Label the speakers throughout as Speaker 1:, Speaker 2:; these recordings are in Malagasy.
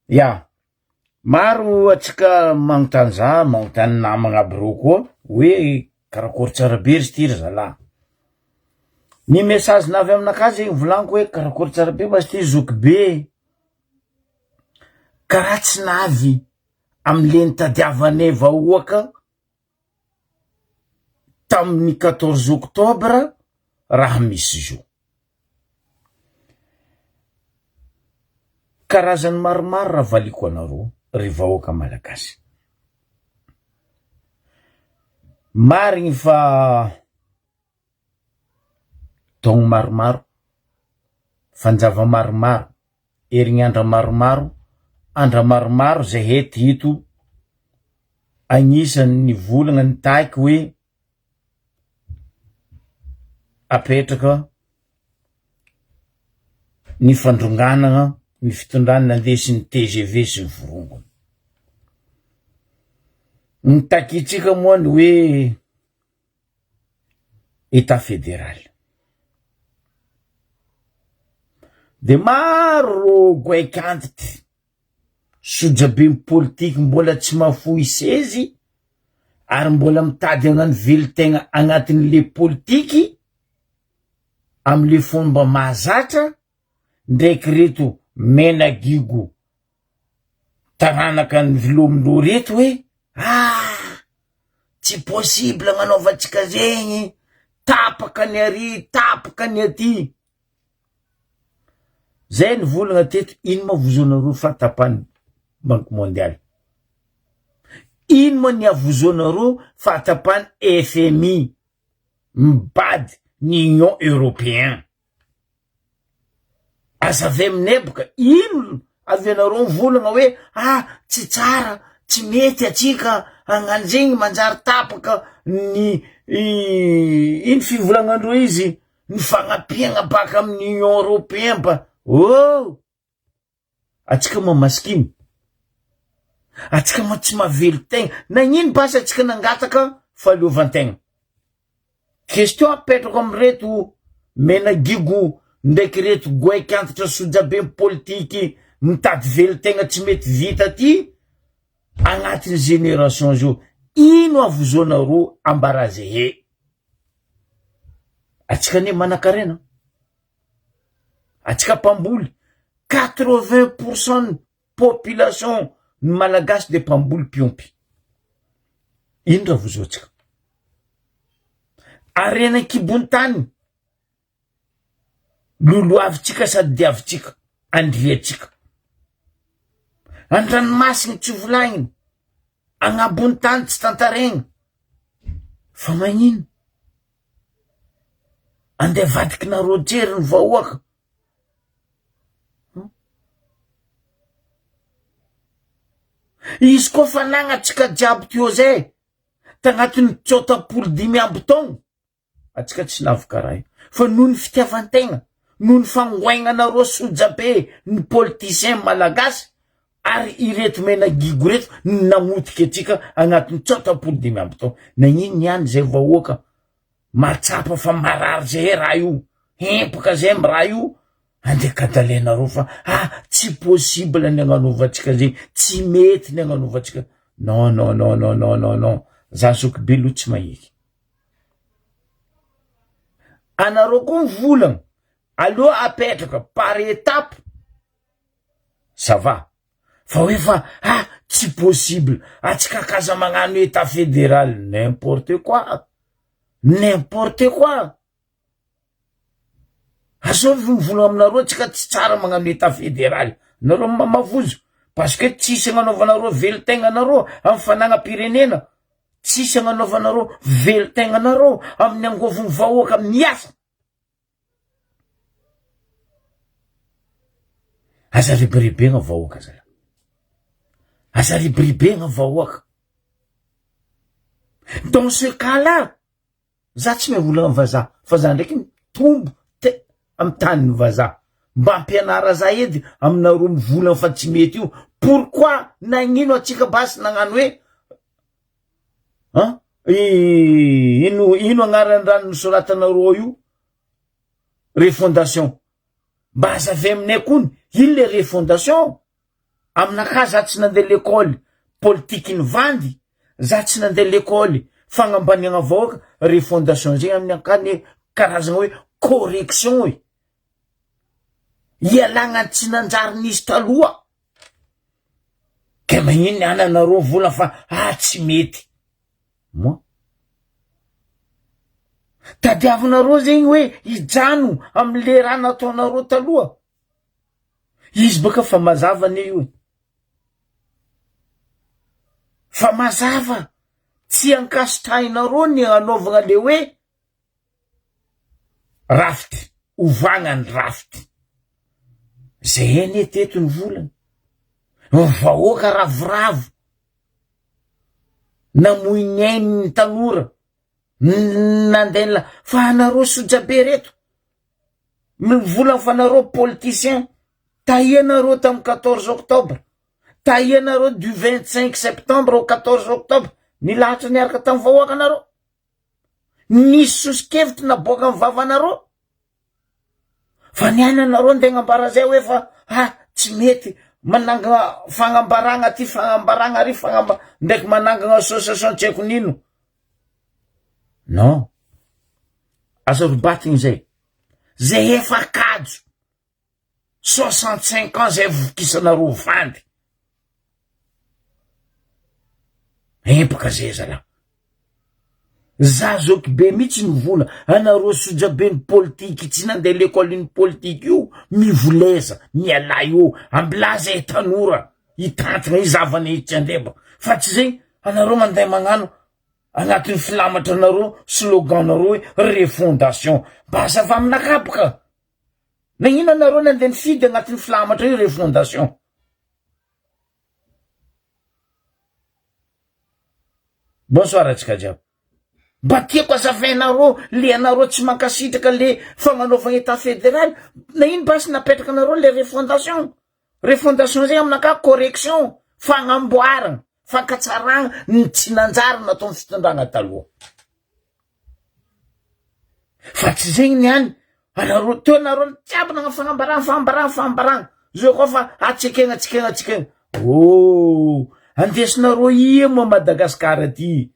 Speaker 1: Ya, maro antsika magnontany za, magnontany namagna aby reo koa hoe karakôry tsara be ry ty ry zalah. Ny message navy aminakahy zegny volagniko hoe karakôry tsara be ma izy ty zoky be, karaha tsy navy amle nitadiavanay vahoaka tamin'ny quatorze octobre raha misy zo. Karazany maromaro raha valiako anareo ry vahoaka malagasy. Marigny fa taogno maromaro, fanjava maromaro, herignandra maromaro, andra maromaro zahay teto agnisan'ny nivolagna nitaky hoe apetraka ny fandronganana ny fitondrana nandesin'ny tgv sy ny forongony. Ny takintsika moa ny hoe Etat federal. De maro rô goaik'antitry, sojaben'ny politiky mbola tsy mahafoy sezy ary mbola mitady hagnano velon-tegna agnatin'le politiky amle fomba mahazatra ndraiky reto menagigo taranaka ny vilomindreo reto hoe ah! tsy possible agnanaovantsika zegny, tapaka ny ary, tapaka ny aty, zay nivolagna teto ino ma vozonareo fahatapahan'ny banque mondiale, ino ma ny havozonareo fahatapahan'ny FMI mibady ny union européen. Aza avy aminay boka ino avy anareo mivolagna hoe ah tsy tsara tsy mety atsika hagnano zegny manjary tapaka ny ino fivolagnandreo izy ny fagnampiagna baka amin'ny union européen ba oh! Atsika ma masikina, atsika ma tsy mahavelon-tegna, nagnino basy atsika nangataka fahaleovan-tegna? Question apetrako amin'ireto menagigo ndraiky ireto goaik'antitra sojabe politiky mitady velon-tegna tsy mety vita ty agnatin'ny génération zao, ino avozoanareo ambarazehe? Atsika anie manankarena. Atsika mpamboly, quatre-vingt pour cent ny population ny malagasy de mpamboly mpiompy. Ino raha vozoantsika? Harena an-kibon'ny tany lolohavintsika sady diavintsika, andriantsika. An-dranomasina tsy volagnina, agnabon'ny tany tsy tantaraigna. Fa magnino? Andeha avadikinareo jery ny vahoaka. Izy koa fanagnatsika jiaby teo zay tagnatin'ny 35 taogno atsika tsy nahavoka raha io fa noho ny fitiavan-tegna, noho ny fangoaignanareo sojabe ny politicien malagasy ary ireto mena gigo ireto no namotika antsika agnatin'ny 35 taogno. Nagnino niany zay vahoaka mahatsapa fa marary zay raha io, hempaka zay am raha io, andeha kadalenareo fa ah tsy possible ny agnanaovantsika zegny, tsy mety ny agnanaovantsika, non non non non non non non, za zokibe aloha tsy magneky. Anareo koa mivolagna, aleo apetraka par étape, ça va, fa hoe fa ah tsy possible, atsika k'aza magnano etat federal, n'importe quoi, n'importe quoi, azovy mivolagna aminareo atsika tsy tsara magnano etat federal, nareo mamavozo, parce que tsisy agnanaovanareo velon-tegna anareo amy fanagnam-pirenena, tsisy agnanaovanareo velon-tegna anareo amin'ny angovon'ny vahoaka miasa. Aza rebirebegna vahoaka zalahy, aza rebirebegna vahoaka, dans ce cas là za tsy mahay olana vazaha fa za ndraiky mitombo te amy tanin'ny vazaha, mba ampianara za edy aminareo mivolana fa tsy mety io, pourquoi nagnino atsika basy nagnano hoe an ino ino agnaran'ny raha nosoratanareo io refondation mba azavay aminay kony ino le refondation? Aminakahy za tsy nandeha lekôly politiky ny vandy, za tsy nandeha lekôly fagnambaniagna vahoaka, refondation zegny aminakahy anie karazagna hoe correction e, ialagna ny tsy nanjary nisy taloha, ke magnino ny ananareo vola fa ah tsy mety, moi tadiavinareo zegny hoe hijano amle raha nataonareo taloha. Izy baka fa mazava anie io e. Fa mazava, tsy ankasitrahinareo ny hanaovagna le hoe rafitry, ovagna ny rafitry. Zay anie teto ny volana, ny vahoaka ravoravo, namoy ny ainy ny tanora, nandeha fa anareo sojabe reto, Mivolagna fa nareo politicien, tahia nareo tamin'ny 14 octobre, tahia nareo du 25 septembre au 14 octobre, nilahatra niaraka tamin'ny vahoaka nareo, nisy soso-kevitry naboaka ny vavanareo, fa ny aina nareo ndeha agnambara zay hoe fa ah tsy mety manangana fagnambaragna aty fagnambaragna ary fagnamba ndraiky manangana association tsy haiko nino. Non. Aza robatigny zay. Zay efa kajo. 65 ans zay vokisanareo vandy. Empaka zay zalahy. Za zoky be mihitsy ny vola anareo sojabe ny politiky tsy nandeha l'école ny politiky io mivoleza mialà eo ambilà zay tanora hitantana io zavany tsy andeba fa tsy zay anareo mandeha magnano agnatin'ny filamatra anareo slogan nareo hoe refondation mba azava aminakahy boka nagnino anareo nandeha nifidy agnatin'ny filamatra io refondation. Bonsoir antsika jiaby. Mba tiako azavainareo le anareo tsy mankasitraka le fagnanaovagna etat federal na ino basy napetraka anareo le refondation. Refondation zay aminakahy correction, fagnamboaragna, fankatsaragna ny tsy nanjary nataon'ny fitondragna taloha. Fa tsy zegny ny any, anareo teo nareo jiaby nagnano fagnambaragna, fagnambaragna, fagnambaragna, zao koa fa atsekegna, atsekegna, atsekegna. Oh! Andesinareo ia moa Madagascar aty?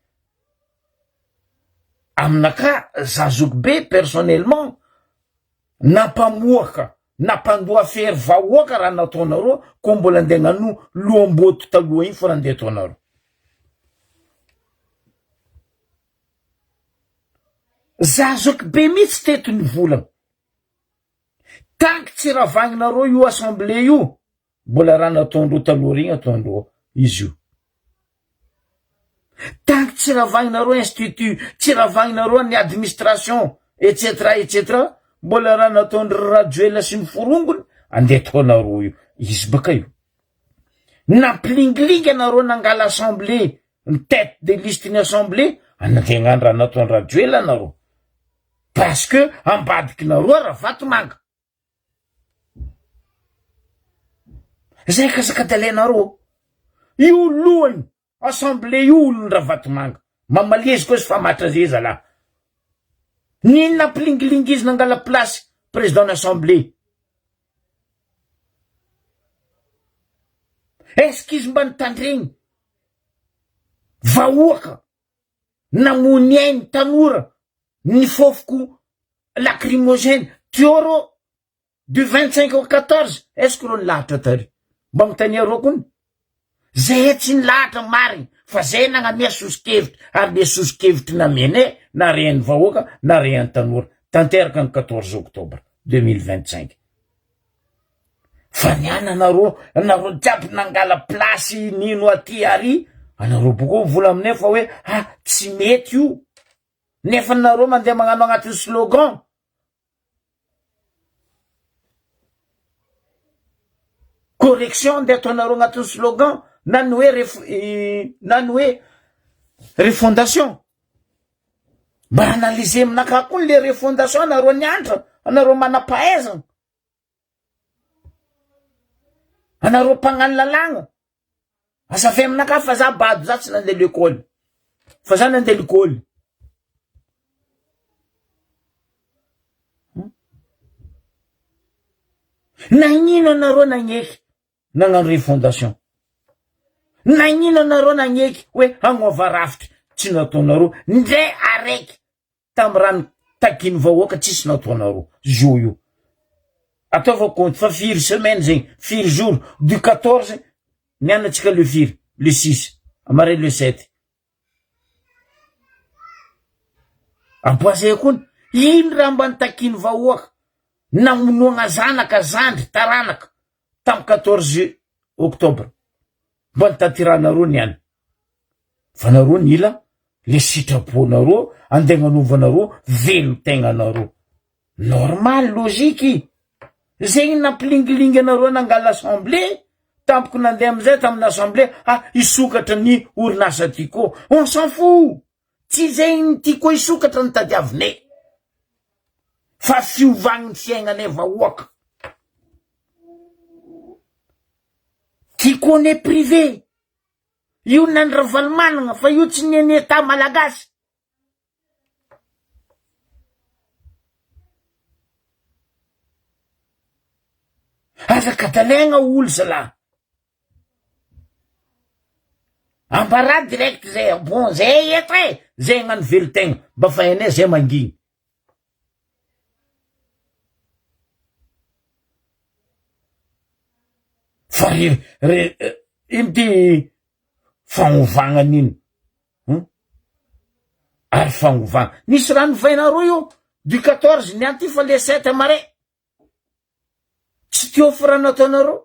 Speaker 1: Aminakahy, za zoky be personnellement, nampamoaka Nampandoa fery vahoaka raha nataonareo koa mbola andeha hagnano loham-boto taloha igny fô andeha ataonareo. Za zoky be mihitsy teto nivolagna. Tant que tsy ravagninareo io assemblée io, Mbola raha nataondreo taloha regny ataondreo izy io. Tant que tsy ravahinareo institut, tsy ravahinareo ny administration, etc etc, mbola raha nataondry Rajoelina sy ny forongony, andeha ataonareo io. Izy baka io. Nampilingilingy anareo nangala assemblée, ny tête de liste ny assemblée, andeha hagnano raha nataondry Rajoelina anareo. Parce que ambadikinareo Ravatomanga. Zay kasakadalenareo io lohany assemblée io olony Ravatomanga mamalia izy koa izy fa matra zay zalahy nino nampilingilingy izy nangala place président ny assemblée est ce qu'izy mba nitandregny vahoaka namoy ny ainy tanora nifofoko lacrymogène teo rô du 25 au 14 est ce que rô nilahatra tary mba mitania rô kony zay tsy nilahatra marigny fa zay nagnamia soso-kevitra ary le soso-kevitry namianay na rehan'ny vahoaka na rehan'ny tanora tanteraka ny 14 octobre 2025 Fa ny any anareo, anareo jiaby nangala place nino aty ary, anareo boko mivola aminay fa hoe ah tsy mety io, nefa nareo mandeha magnano agnatin'ny slogan. Correction andeha ataonareo agnatin'ny slogan na ny hoe ref- na ny hoe refondation. Mba analyser aminakahy koa le refondation anareo nianatra, anareo manam-pahaizana. Anareo mpagnano lalàgna, azafay aminakahy fa za bado za tsy nandeha lekôly, fa za nandeha lekôly. Nagnino anareo nagneky? Nagnano refondation. Nagnino anareo nagneky hoe hagnova rafitra tsy nataonareo ndre araiky tamy raha nitakiany vahoaka tsisy nataonareo zo io. Ataova compte fa firy semaine zegny firy jour du 14 niany atsika le firy le 6 amaray le 7. Ampoizay koa ino raha mba nitakiany vahoaka namonoagna zanaka zandry taranaka tamy 14 octobre mba nitatiranareo niany fa nareo nila le sitraponareo andeha agnanovanareo velon-tegnanareo normal logique zegny nampilingilingy anareo nangala assemblée tampoko nandeha amizay tamin'ny assemblée ah hisokatra ny orinasa Tiko on s'en fout tsy zegny ny Tiko hisokatra ny tadiavinay fa fiovan'ny fiaignanay vahoaka Tiko ne privé io nany Ravalomanana fa io tsy ny any État malagasy. Aza kadalaigna olo zalahy. Ambarà direct zay, bon zay eto e, zay hagnano velon-tegna, mba fa hainay zay mangigny. Fa re re ino ty fagnovagna an'ino? Hum? Ary fagnovagna. Nisy raha novainareo io du 14 ny anty fa le 7 marais. Tsy teo fa raha nataonareo.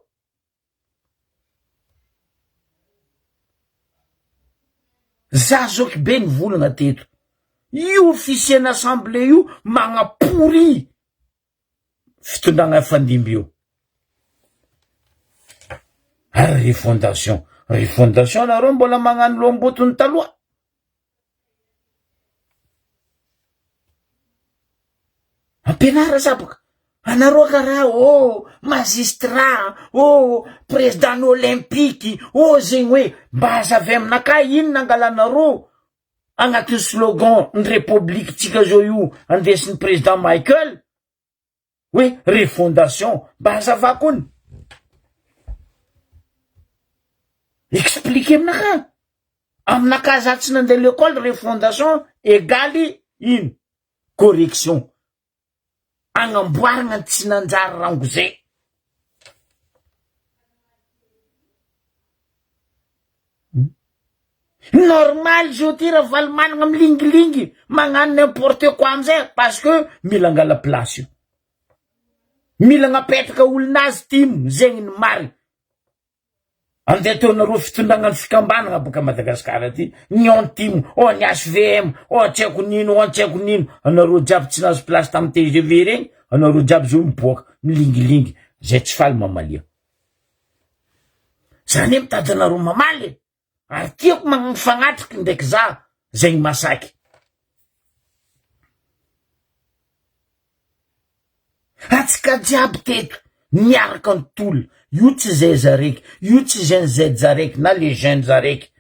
Speaker 1: Za zoky be nivolagna teto. Io fisian'ny assemblée io magnapory fitondragna fandimby io. Ary refondation, refondation nareo mbola magnano loham-botony taloha. Ampianara za boka, anareo karaha oh magistrat, oh président ny olympique, oh zegny hoe mba azavay aminakahy inona angalanareo agnatin'ny slogan ny république tsika zao io andesin'ny président Michael hoe refondation mba hazavako ony explique aminakahy aminakahy za tsy nandeha l'école refondation egaly ino correction agnamboaragna ny tsy nanjary rango zay. Normal zao ty Ravalomanana milingilingy magnano n'importe quoi amizay parce que mila angala place io. Mila agnapetraka olon'azy tim zegny ny marigny. Andeha ataonareo fitondragna ny fikambanagna boka Madagascar aty, ny antimo, oh ny HVM, oh tsy haiko nino, oh tsy haiko nino, anareo jiaby tsy nahazo place tamy TGV regny, anareo jiaby zao miboaka, milingilingy, zay tsy faly mamalia. Za anie mitady anareo mamaly e, ary tiako mifagnatriky ndraiky za zegny masaky. Atsika jiaby teto niaraka nitolona, io tsy zay zareky, io tsy gen Z zareky na les jeunes zareky,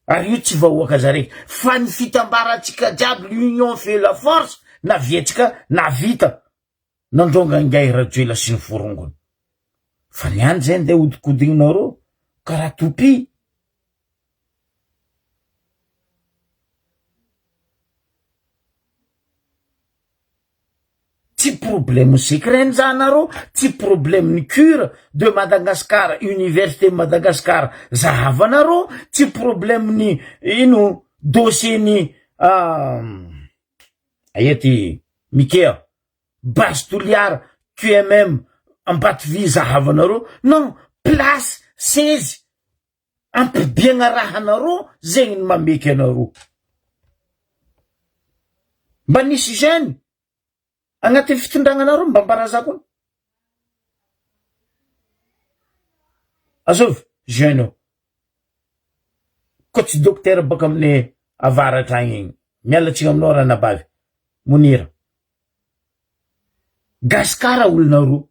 Speaker 1: ary io tsy vahoaka zareky, fa ny fitambarantsika jiaby l'union fait la force naviantsika navita nandronga ingahy Rajoela sy ny forongony, fa ny any zay ndeha hodikodigninareo karaha toupie. Tsy problème secret zanareo, tsy problème ny cure de Madagascar, université Madagascar zahavanareo, tsy problème ny ino dossier ny aia ty Mikea, base Toliara, QMM, Ambatovy zahavanareo, non place sezy Ampidiagna raha anareo zegny ny mameky anareo. Mba nisy jeune agnatin'ny fitondragnanareo mba ambara koa. Azovy jeune io. Koa tsy docteur baka amin'ny avaratra agny igny. Miala tsiny aminao ranabavy Monira. Gasikara olonareo.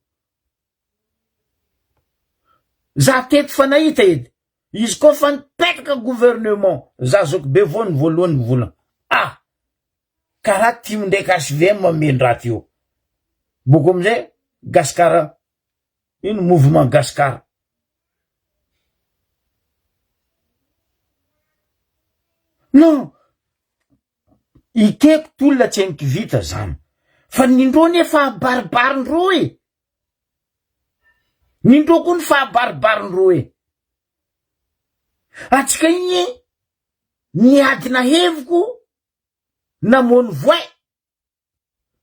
Speaker 1: Za teto fa nahita edy, izy koa fa nipetraka gouvernement, za zoky be vao ny voalohany nivolagna, ah! Karaha tim ndraiky HVM mamen-draha ty io, boko amizay gasikara ino mouvement gasikara. Non! Ikeko tolona tsy hainiko vita zany. Fa nindreo anie fa abaribarindreo e! Nindreo koa ny fahabaribarindreo e! Antsika igny niadina heviko namono voay.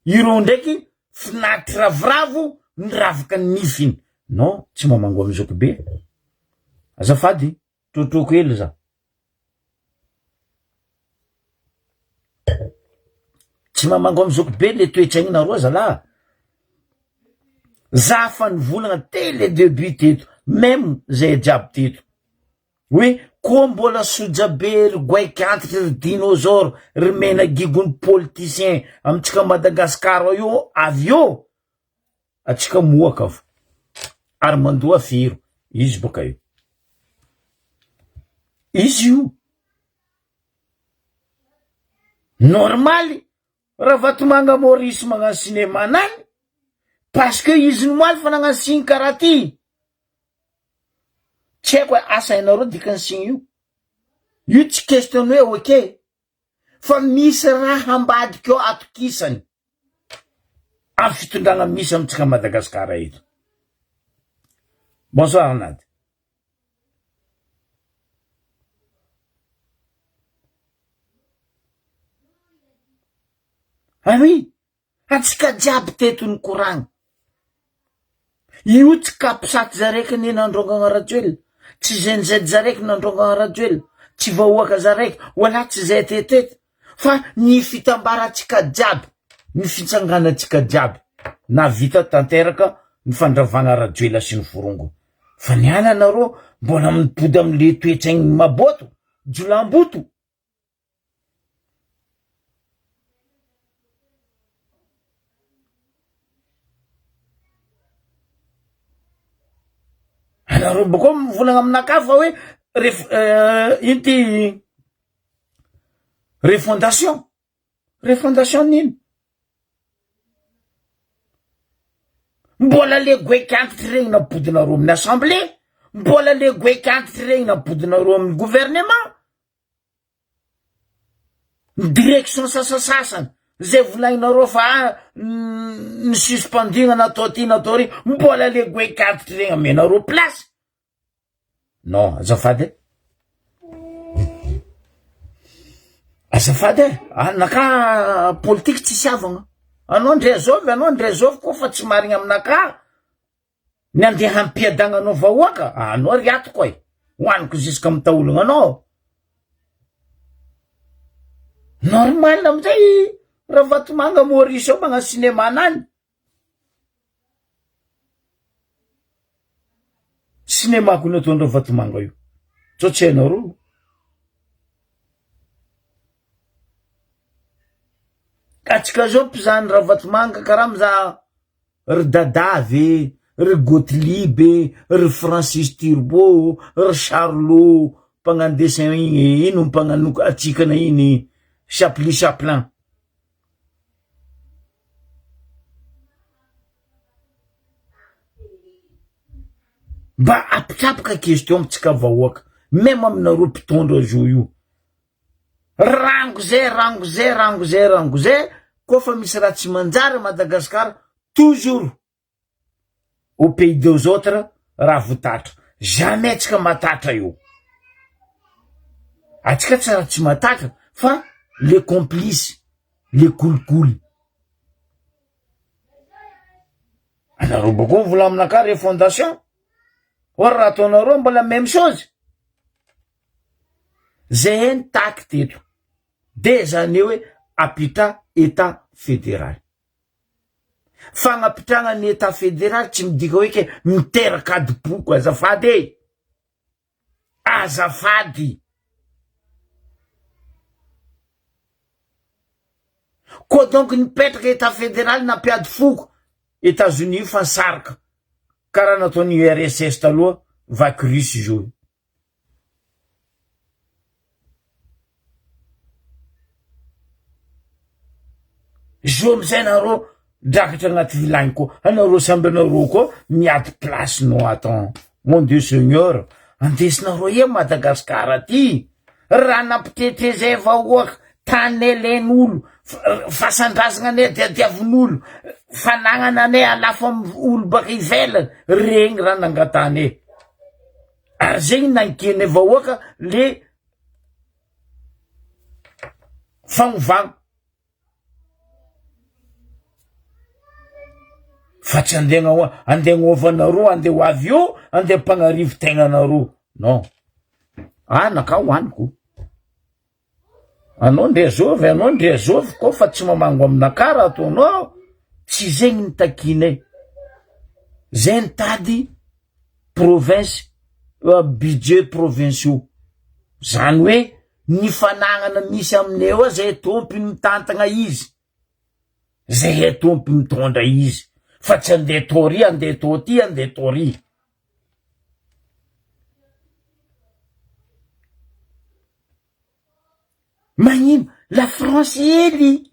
Speaker 1: Ireo ndraiky finaritra ravoravo niravaka ny nifiny. Non, tsy mamango amin'ny zokibe. Azafady, trotroko hely za. Tsy mamango amin'ny zokibe le toe-tsaigninareo zalahy. Za fa nivolagna dès le début teto, même zay jiaby teto. Hoe koa mbola soja be ry goaika antitra ry dinosaure ry mena gigony politicien amintsika Madagascar ao io avy eo atsika mohaka fo ary mandoa fero izy boka io izy io normaly Ravatomanga Maurice magnano cinéma nany parce que izy nomaly fa nagnano signe karaha ty Tsy haiko hoe asa hainareo dikan'ny signe io. Io tsy question ny hoe ok fa misy raha ambadika ao atokisany amin'ny fitondrana misy amintsika Madagascar eto. Bonsoir Nady. Ah oui, Antsika jiaby teto nikoragna. Io tsy capsat zaraiky anie nandrongagna Rajoelina, tsy Gen Z zaraiky nandrongagna Rajoelina, tsy vahoaka zaraiky, wallah tsy zay teteto fa ny fitambarantsika jiaby, ny fitsanganantsika jiaby nahavita tanteraka ny fandravagna Rajoelina sy ny forongony. Fa ny ananareo mbola mipody amle toetsaigny maboto, jiolamboto. Anareo bakeo mivolagna aminakahy fa hoe ref- ino ty refondation, refondation n'ino? Mbola le goaiky antitry regny nampodinareo amin'ny assemblée, mbola le goaiky antitry regny nampodinareo amin'ny gouvernement. Ny direction sasasasany zay volaninareo fa ny suspendure natao ty natao ry mbola le goaik'antitry regny amenareo place non azafady e azafady e anaka politiky tsisy havagna anao ndre azovy anao ndre azovy koa fa tsy marigny aminaka Ny andeha hampiadagna anao vahoaka, anao ry atoko e, hoaniko jusqu'à amin'ny taolagna anao. Normal amizay Ravatomanga Maurice ao magnano cinéma anany. Cinéma ko nataon'i Ravatomanga io. Sao tsy hainareo. Atsika zao mpizaha Ravatomanga karaha mizaha Ry Dada ve, ry Gothlieb e, ry Francis Turbo, ry Charlot mpagnano dessin igny e, ino mpagnano hatsikana igny, Chapli Chaplin. Mba apitrapaka question amintsika vahoaka, meme aminareo mpitondra zao io. Rango zay, rango zay, rango zay, rango zay, koa fa misy raha tsy manjary à Madagascar, toujours au pays des autres raha votatra, jamais atsika matatra eo, atsika tsy raha tsy matatra fa le complice, le kolikoly. Anareo bakeo mivola aminakahy refondation, or raha ataonareo mbola même chose. Zay nitaky teto de zany hoe apitra etat federaly. Fagnapitrahana ny etat federaly tsy midika hoe ke miteraka adim-poko azafady e! Azafady! Koa donc nipetraka etat federaly nampiady foko Etats Unis io fa nisaraka karaha nataon'ny URSS taloha vaky russe izy io. Zo amizay nareo drakatra agnaty vilagny koa anareo samby anareo koa miady place no attends mon Dieu Seigneur andesinareo ia Madagascar aty. Raha nampitretrezay vahoaka, tany alain'olo, fasan-drazagna anay diadiavin'olo, fanagnana anay alafo amy olo baka ivelany, regny raha nangatahanay. Ary zegny nankenay vahoaka le fagnovagna. Fa tsy andeha agnaoa, andeha agnaovanareo, andeha ho avy eo, andeha ampanarivo tegnanareo, non, anaka hoaniko, anao ndre azovy, anao ndre azovy koa fa tsy mamango aminakahy raha ataonao, tsy zegny ny takinay, zay nitady province, budget provinciaux, zany hoe Ny fanagnana misy aminay ao zay tompony mitantagna izy, zay tompony mitondra izy fa tsy andeha tô ry andeha tô ty andeha tô ry. Magnino? La France hely,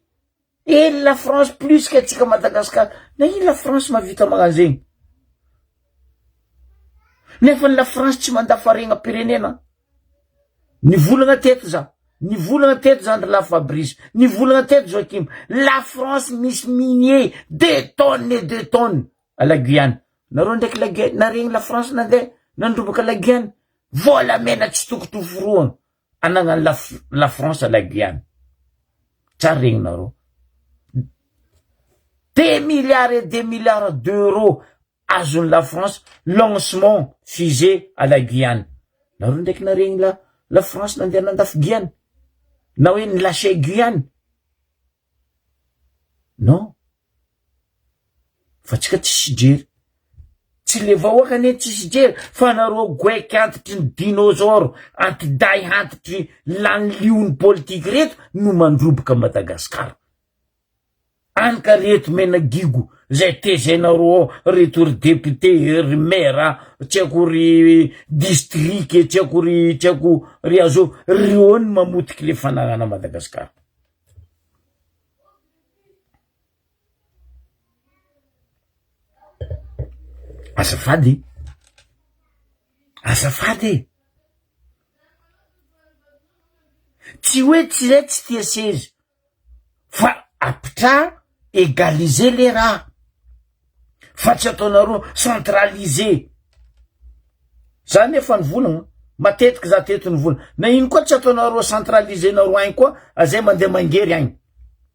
Speaker 1: hely la France plus que atsika Madagascar, nagnino la France mahavita magnano zegny? Nefa ny la France tsy mandafa haregnam-pirenena. Nivolagna teto za, nivolagna teto za ndry la Fabrice, nivolagna teto Joachim, la France misy minier des tonnes et des tonnes à la Guyane, nareo ndraiky la Guyane, naregny la France nandeha nandrobaka la Guyane, volamena tsy tokotry ho forohagna anagnan'ny la la France à la Guyane, tsary regninareo, des milliards et des milliards d'euros azon'i la France lancement fusée à la Guyane nareo ndraiky naregny la la France nandeha nandafy Guyane na hoe ni lâcher Guyane non fa tsika tsisy jery tsy le vahoaka anie tsisy jery fa nareo goaiky antitry ny dinosaure antidahy antitry lany liony politique reto no mandroboka Madagascar Any ka reto mena gigo zay tezainareo ao reto ry député ry maire tsy haiko ry district tsy haiko ry tsy haiko ry azo reo ny mamotiky le fananana Madagascar. Azafady azafady e tsy hoe tsy zay tsy tia seza Fa apitraha egaliser le raha fa tsy ataonareo centraliser, za nefa nivolagna matetiky za teto nivolagna na ino koa tsy ataonareo centraliser nareo agny koa zay mandeha mangery agny,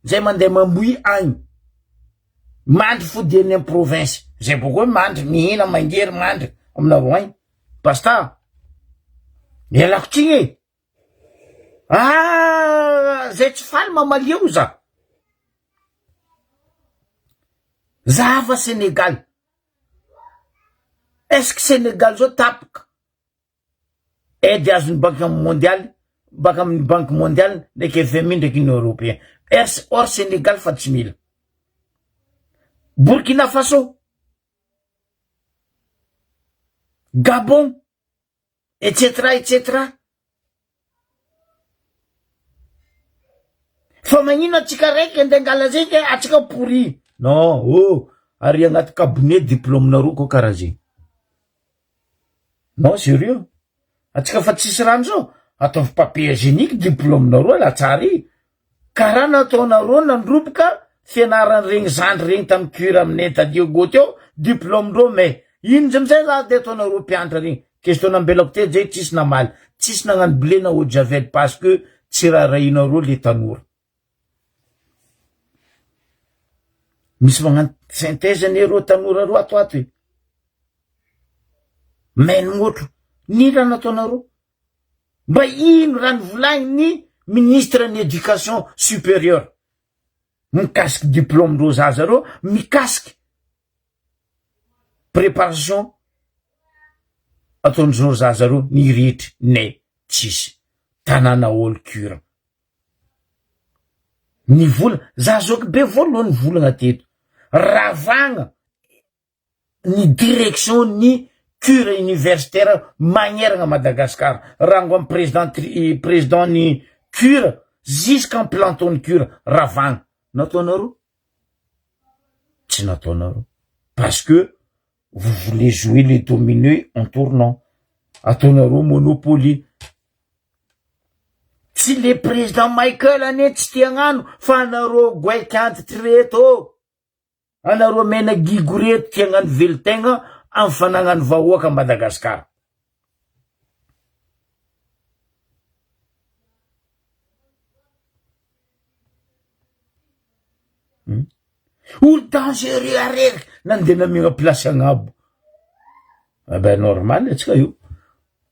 Speaker 1: zay mandeha mamboy agny, mandry fodiany am province, zay bôko hoe mandry mihina mangery mandry aminareo agny, basta, ialako tsiny e. Ah, zay tsy faly mamalia o za. Zava Sénégal. Est-ce que Sénégal zao tapaka aide azony banque mondiale, baka amin'ny banque mondiale ndraiky FMI ndraiky Union européenne. Est or Sénégal fa tsy mila. Burkina Faso, Gabon, etc etc fa magnino atsika raiky andeha angala zegny ke atsika pourri non oh ary agnaty cabinet diplôme nareo koa karaha zegny non sérieux atsika fa tsisy rano zao ataovy papier hygiénique diplôme nareo la tsara i Karaha nataonareo nandroboka fianarany regny zandry regny tam cure aminay ta Diego teo diplôme ndreo mais ino njy amizay za de ataonareo mpianatra regny question nambelako teto zay tsisy namaly tsisy nagnano blé na eau de javel parce que tsy raharahianareo le tanora misy magnano synthèse anie reo tanora reo ato ato e mais ny motro nino raha nataonareo Mba ino raha nivolagnin'ny ministre ny education supérieure mikasiky diplôme ndreo zaza reo mikasiky préparation ataondreo zaza reo ny rehetra nay tsisy tanàna olo cure ny vola za zoky be voalohany nivolagna teto ravagna ny direction ny cure universitaire magneragna Madagascar rango am président président ny cure jusqu'en planton ny cure ravagna nataonareo tsy nataonareo parce que vous voulez jouer les dominos en tournant ataonareo monopoly. Tsy le président Michael anie tsy te hagnano fa anareo goaik'antitry reto ô! Anareo mena gigo reto te hagnano velon-tegna am fanagnan'ny vahoaka Madagascar. Olo dangereux areriky nandeha namegna place agnabo. Ah ben normal atsika io.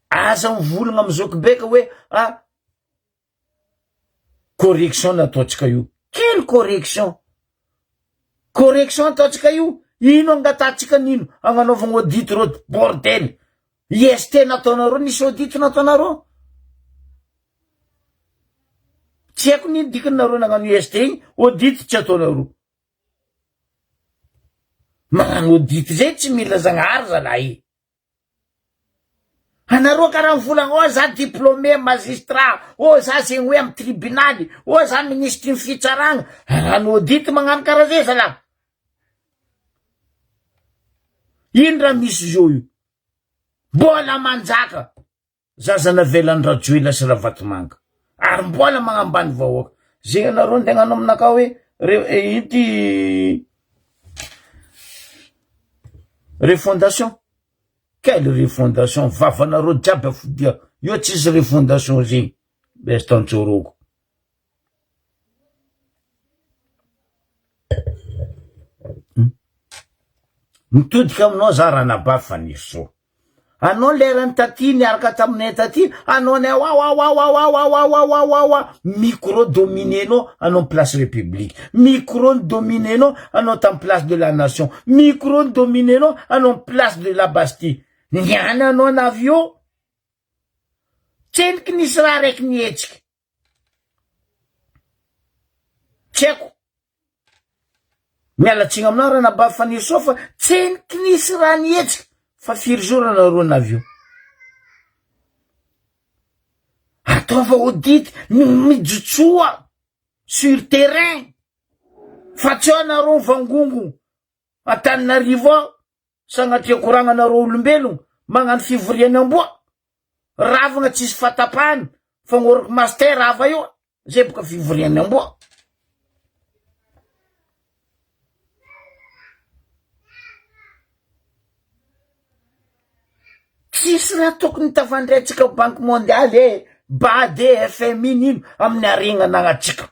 Speaker 1: Aza mivolagna amy zokibe ka hoe ah correction nataontsika io. Quelle correction? Correction ataontsika io? Ino angatahantsika an'ino? Agnanaovagna audit reo bordel. IST nataonareo nisy audit nataonareo? Tsy haiko nino dikany nareo nagnano IST igny, audit tsy ataonareo. Magnano audit zay tsy mila zagnahary zalahy e. Anareo karaha mivolagna oh za diplômé magistrat, oh za zegny hoe amy tribunaly, oh za minisitry ny fitsaragna, hagnano audit magnano karaha zay zalahy. Ino raha misy zao io? Mbola manjaka. Zaza navelan'i Rajoelina sy Ravatomanga ary mbola magnambany vahoaka. Zegny anareo ndeha hagnano aminakahy hoe re ino ty refondation? Quelle refondation? Vavanareo jiaby afodia io tsisy refondation zegny. Bestantsôrôko. Mitodika aminao za ranabavy Fanirisoa. Anao lerany taty niaraka taminay taty, anao ny awawawawawawawawawawawa micro dominenao anao place république, micro ny dominenao anao tam place de la nation, micro ny dominenao anao place de la Bastille. Niany anao navy eo, tsendriky nisy raha raiky nihetsiky. Tsy haiko. Miala tsiny aminao ranabavy Fanirisoa fa tseniky nisy raha nihetsika fa firy jour nareo navy eo. Ataova audit, mijotsoa sur terrain fa tsy ao nareo mivangongo Antananarivo ao Sagnatria koragna nareo olombelogno magnano fivoriany amboa ravagna tsisy fatapahana fagnoroky master ava io zay boka fivoriany amboa. Tsisy raha tokony tafandraintsika banque mondiale e, BAD e, FMI n'ino amin'ny haregna anagnantsika.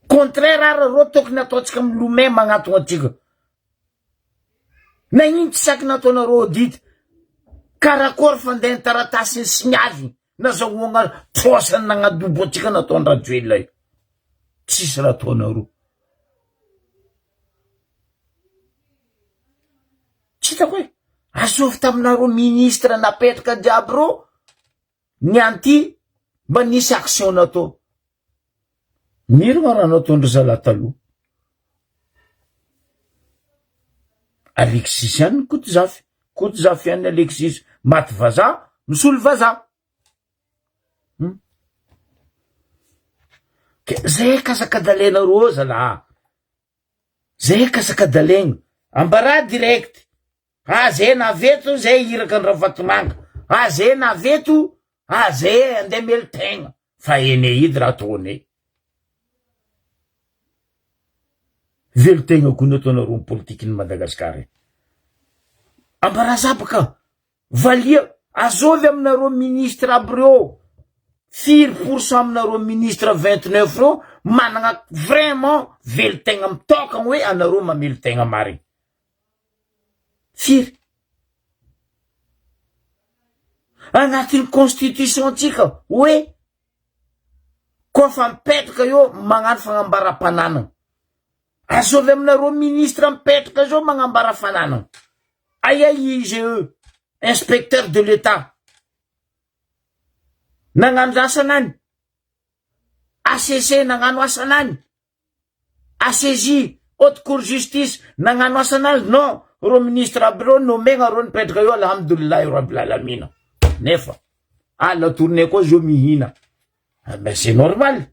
Speaker 1: Contraire ary reo tokony ataontsika milomay magnatogna antsika. Nagnino tsy saky nataonareo audit? Karakôry fandehan'ny taratasy ny siniavy nazahoagna trosa nagnadobo antsika nataon-dRajoelina io. Tsisy raha ataonareo. Tsy hitako e. Azovy taminareo ministre napetraka jiaby reo Ny anty mba nisy action natao. Mirona raha nataon-dry zalahy taloha. Alexis ihany ny Kotozafy. Kotozafy ihany ny Alexis. Maty vazaha, misolo vazaha. Hmm? Ke zay kasakadalena rô zalahy. Zay kasakadalegna. Ambarà direct. Ah zay navy eto zay iraka ny Ravatomanga. Ah zay navy eto, ah zay andeha mely tegna. Fa ene edy raha ataonay. Velon-tegna koa ny ataonareo ny politikin'i Madagasikara e. Ambarazabaka. Valia, azovy aminareo ministre aby reo, firy pour cent aminareo ministre 29 reo managna vraiment velon-tegna mitokagna hoe anareo mamelo-tegna marigny. Firy? Agnatin'ny constitution tsika hoe koa fa mipetraka eo magnano fagnambaram-pananana. Azovy aminareo ministre mipetraka zao magnambara fananana. Aia IGE, inspecteur de l'Etat. Nagnano asanany. HCC nagnano asanany. HCJ, haute cour justice, nagnano asanany. Non, reo ministre aby reo nomegna reo nipetraka eo alhamdoulillahi rabbil alamina. Nefa, ah la tournée koa zio mihina. Ah, mais c'est normal.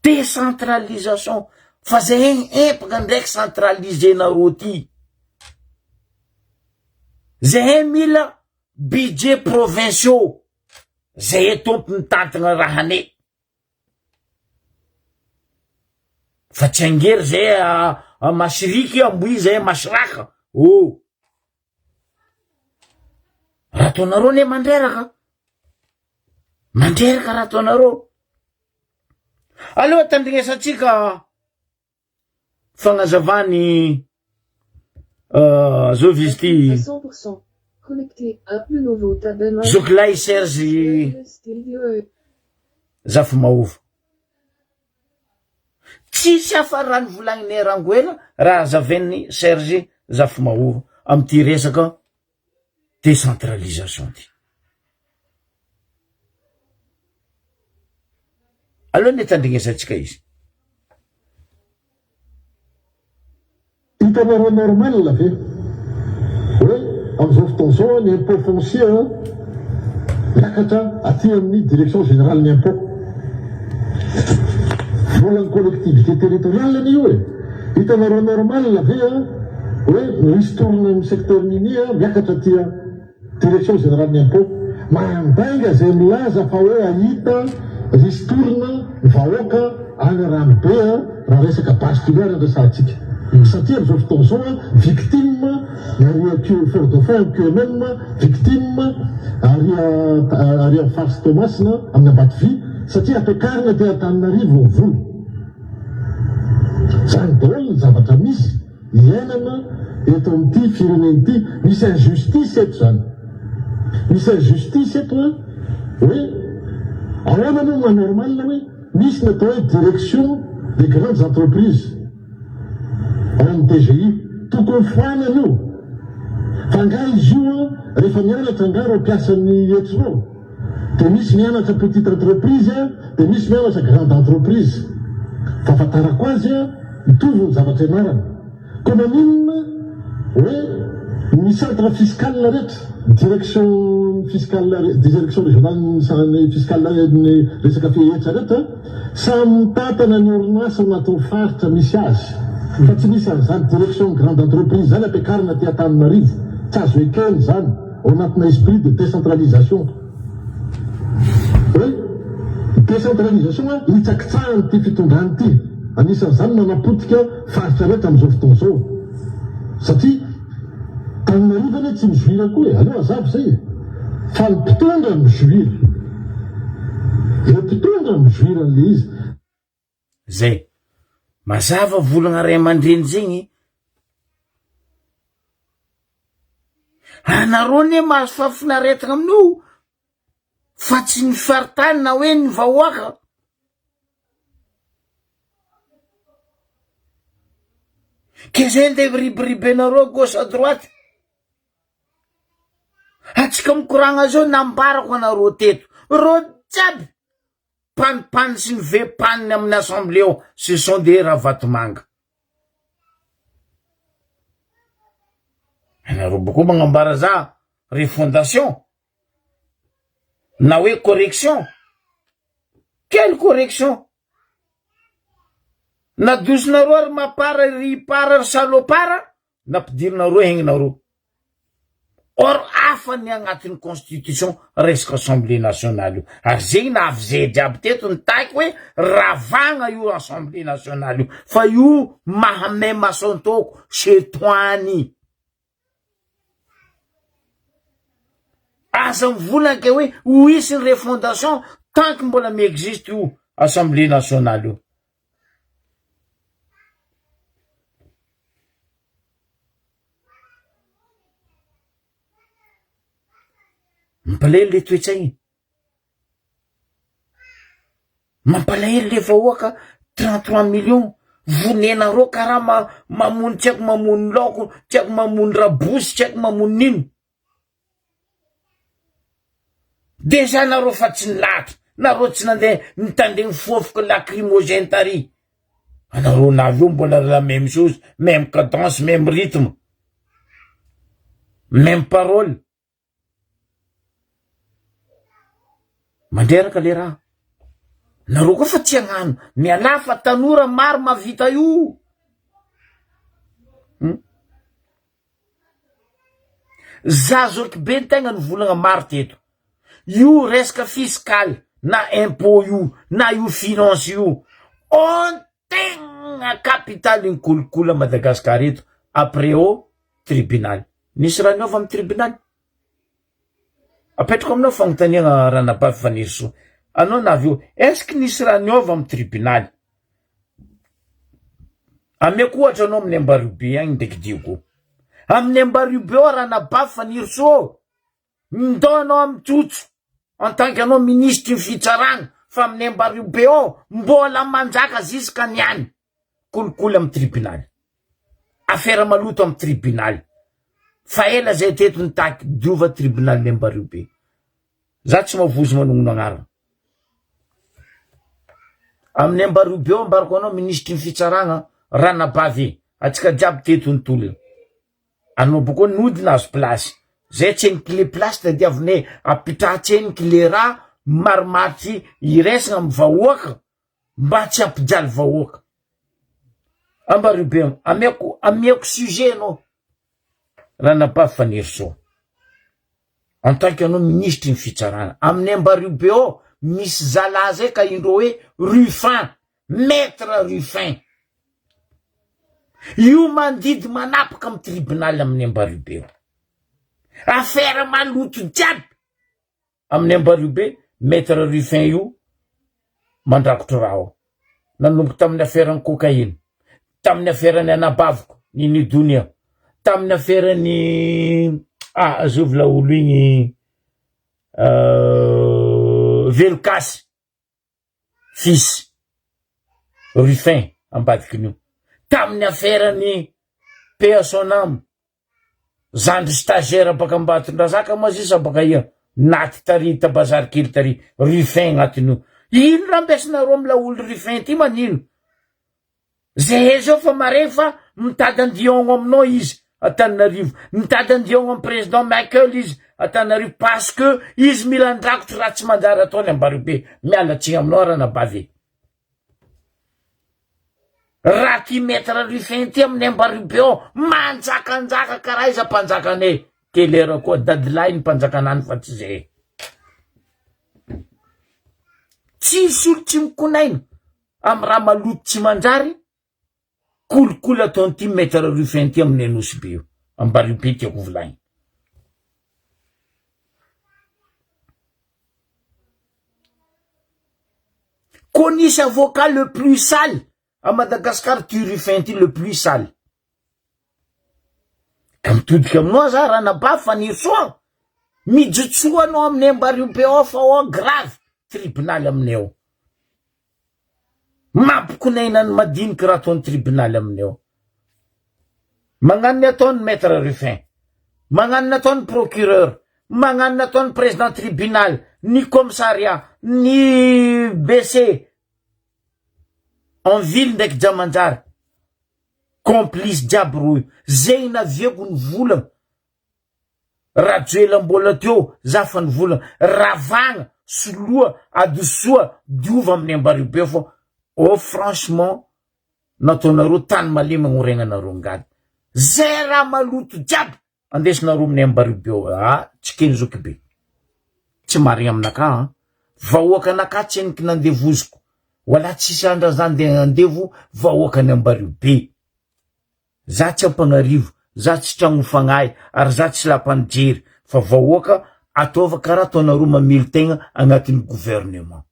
Speaker 1: Décentralisation, fa zay egny empaka ndraiky centraliser-nareo ty. Zahay mila. budget provinciaux zay e tompony mitantagna rahanay fa tsy angery zay a masiriky amboy zay masiraka oh raha ataonareo anie mandreraka mandreraka raha ataonareo aleo tandrignesantsika Fagnazavany zovy izy ty. Zokilahy Serge Zafimahova. Tsisy hafa raha novolagnin'i Rangoela raha hazavain'i Serge Zafimahova amin'ity resaka décentralisation ty. Aleo anie tandrignesantsika izy.
Speaker 2: Hitanareo normal ve hoe amin'izao fotoana izao ny impôt foncier miakatra aty amin'ny direction générale ny impôt. Volan'ny collectivité territoriale anie io e. Hitanareo normal ve hoe misy tourne amin'ny secteur minier miakatra aty Direction générale ny impôt. Mandainga izay milaza fa hoe hahita ristourne ny vahoaka any Ranobe raha resaka base tulaire no resahantsika. Satria amin'izao fotoana izao victime ny ary Fort Dauphin amin'ny QMM, victime ary ary amin'ny faritsy Toamasina amin'ny Ambatovy satria ampiakarina aty Antananarivo ny vola. Izany daholo ny zavatra misy. Iainana eto amin'ity firenena ity. Misy injustice eto izany. Misy injustice eto an, hoe ahoana moa maha normal hoe misy ny atao hoe direction des grandes entreprises ao amin'ny DGI. Tokony foanana io. Fa angaha izy io an, rehefa mianatra angaha ireo mpiasan'ny hetra ireo? Dia misy mianatra petite entreprise dia misy mianatra grande entreprise. Fahafantarako azy mitovy ny zavatra ianarana. Koa maninona hoe ny centre fiscal rehetra, direction fiscale, direction régionale ny fiscale ny resaka hetra rehetra samy mitantana ny orinasa ao anatin'ny faritra misy azy. Fa tsy misy an'izany direction grande entreprise izany ampiakarina aty Antananarivo. Tsy azo ekena izany. Ao anatina esprit de décentralisation. Hoe décentralisation hitsakitsahan'ity fitondrana ity. Anisan'izany manapotika faritra rehetra amin'izao fotoana izao. Satria Tananarivo anie tsy mi-jouir koa e. Aleo hazava izay e. Fa ny mpitondra mi-jouir. Ireo mpitondra mi-jouir an'ilay izy.
Speaker 1: Zay. Mazava volagna ray aman-dreny zegny. Anareo anie mahazo fahafinaretana amin'io fa tsy ny faritany na hoe ny vahoaka. Ke zay nde ribiribenareo gauche à droite. Atsika mikoragna zao nambarako anareo teto, reo jiaby Panipany sy ny vepaniny amin'ny assemblée ao ce sont des Ravatomanga. Anareo boko magnambara za refondation na hoe correction. Quelle correction? Nadosonareo ary mapara ry ipara ry salopara Nampidirinareo hegninareo. Or hafa ny agnatin'ny constitution resaka assemblée nationale io. Ary zegny nahavy zay jiaby teto nitaky hoe ravagna io assemblée nationale io. Fa io maha même asantoko chez toi any. Aza mivolagna ke hoe ho hisy ny refondation tant que mbola mi-existe io assemblée nationale io. Mampalahelo le toetsaigny, mampalahelo le vahoaka 33 millions vonenareo karaha ma- mamono tsy haiko mamono laoko, tsy haiko mamono rabosy, tsy haiko mamono nino. Déjà nareo fa tsy nilahatra, nareo tsy nandeha nitandregny fôfoka lacrymogène tary, anareo navy eo mbola la même chose, même cadence, même rythme, même parole. Mandreraka le raha. Nareo koa fa tsy hagnano, mialà fa tanora maro mahavita io. Za zoky be ny tegna nivolagna maro teto. Io resaka fiscal na impot io na io finance io on tegna capital ny kolikoly a Madagascar eto après au tribunal. Nisy raha niova am tribunal? Apetrako aminao fagnontaniagna Ranabavy Fanirisoa. Anao navy eo, est ce que nisy raha niova am tribunaly? Ameko ohatra anao amin'ny Ambariobe agny ndraiky Diego. Amin'ny Ambariobe ao Ranabavy Fanirisoa ô, mindao anao am-tsotso en tant que anao minisitry ny fitsaragna fa amin'ny Ambariobe ao mbola manjaka ziska niany. Kolikoly amin'ny tribunaly. Afera maloto amin'ny tribunaly. Fa ela zay teto nitaky diova tribunalin'i Ambariobe. Za tsy mavozo manonona agnarana. Amin'ny Ambariobe ao ambarako anao minisitry ny fitsaragna Ranabavy atsika jiaby teto nitolona. Anao boko nody nahazo place. Zay tseniky le place tadiavinay apitraha tseniky le raha marimaritry iraisagna amin'ny vahoaka mba tsy hampijaly vahoaka. Ambariobe ameko ameko sujet anao Ranabavy Fanirisoa. En tant que anao minisitry ny fitsarana. Amin'ny Ambariobe ao misy zalahy zay ka indreo hoe Ruffin, maître Ruffin. Io mandidy manapaka amin'ny tribunal amin'ny Ambariobe ao. Affaire maloto jiaby. Amin'ny Ambariobe, Maître Ruffin io mandrakotra raha ao. Nanomboka tamin'ny aferan'ny cocaïne, tamin'ny aferan'ny anabaviko, Nini Donia, tamin'ny aferan'ny ah azovy laolo igny Velokasy fils Ruffin ambadikin'io, tamin'ny aferan'ny paix à son âme Zandry stagiaire baka Ambatondrazaka moa zay sa baka ia? Naty tary ta bazary kely tary, Ruffin agnatin'io. Ino raha ampiasinareo am laolo Ruffin ty manino? Zehe zao fa mare fa mitady andiogno aminao izy Antananarivo, mitady andiogno am président Michael izy Antananarivo parce que izy mila andrakotry raha tsy manjary ataony Ambariobe. Miala tsiny aminao ranabavy e. Raha ty maître Ruffin ty amin'ny Ambariobe ao manjakanjaka karaha iza mpanjakanay Kelera koa dadilahy ny mpanjakanany fa tsy zay. Tsisy olo tsy mikonaina amy raha maloto tsy manjary kolikoly ataon'ity maître Ruffin ty amin'ny Anosibe io. Ambariobe tiako volagny. Koa nisy avocat le plus sale à Madagascar ty Ruffin ty le plus sale. Ka mitodika aminao za ranabavy Fanirisoa, mijotsoa anao amin'ny Ambariobe ao fa ao grave tribunal aminay ao. Mampikonaina ny madiniky raha ataon'ny tribunal aminay ao. Magnano ny ataony maître Ruffin, magnano ny ataony procureur, magnano ny ataony président tribunal, ny commissariat, ny BC, en ville ndraiky Jamanjary, complice jiaby roa io. Zegny naviako ny volagna. Rajoela mbola teo za fa nivolagna ravagna soloa adosoa diova amin'ny Ambariobe fô oh franchement nataonareo tany malemy agnoregnanareo ngady zay raha maloto jiaby andesinareo amin'ny Ambariobe ao ah tsy kely zoky be tsy marigny aminakahy an vahoaka anakahy tsy eniky nandevoziko wala tsisy andra za ndeha andevo vahoakan'i Ambariobe. Za tsy Ampagnarivo, za tsy tragno fagnahy ary za tsy lapan'ny jery fa vahoaka ataova karaha ataonareo mamelo tegna agnatin'ny gouvernement.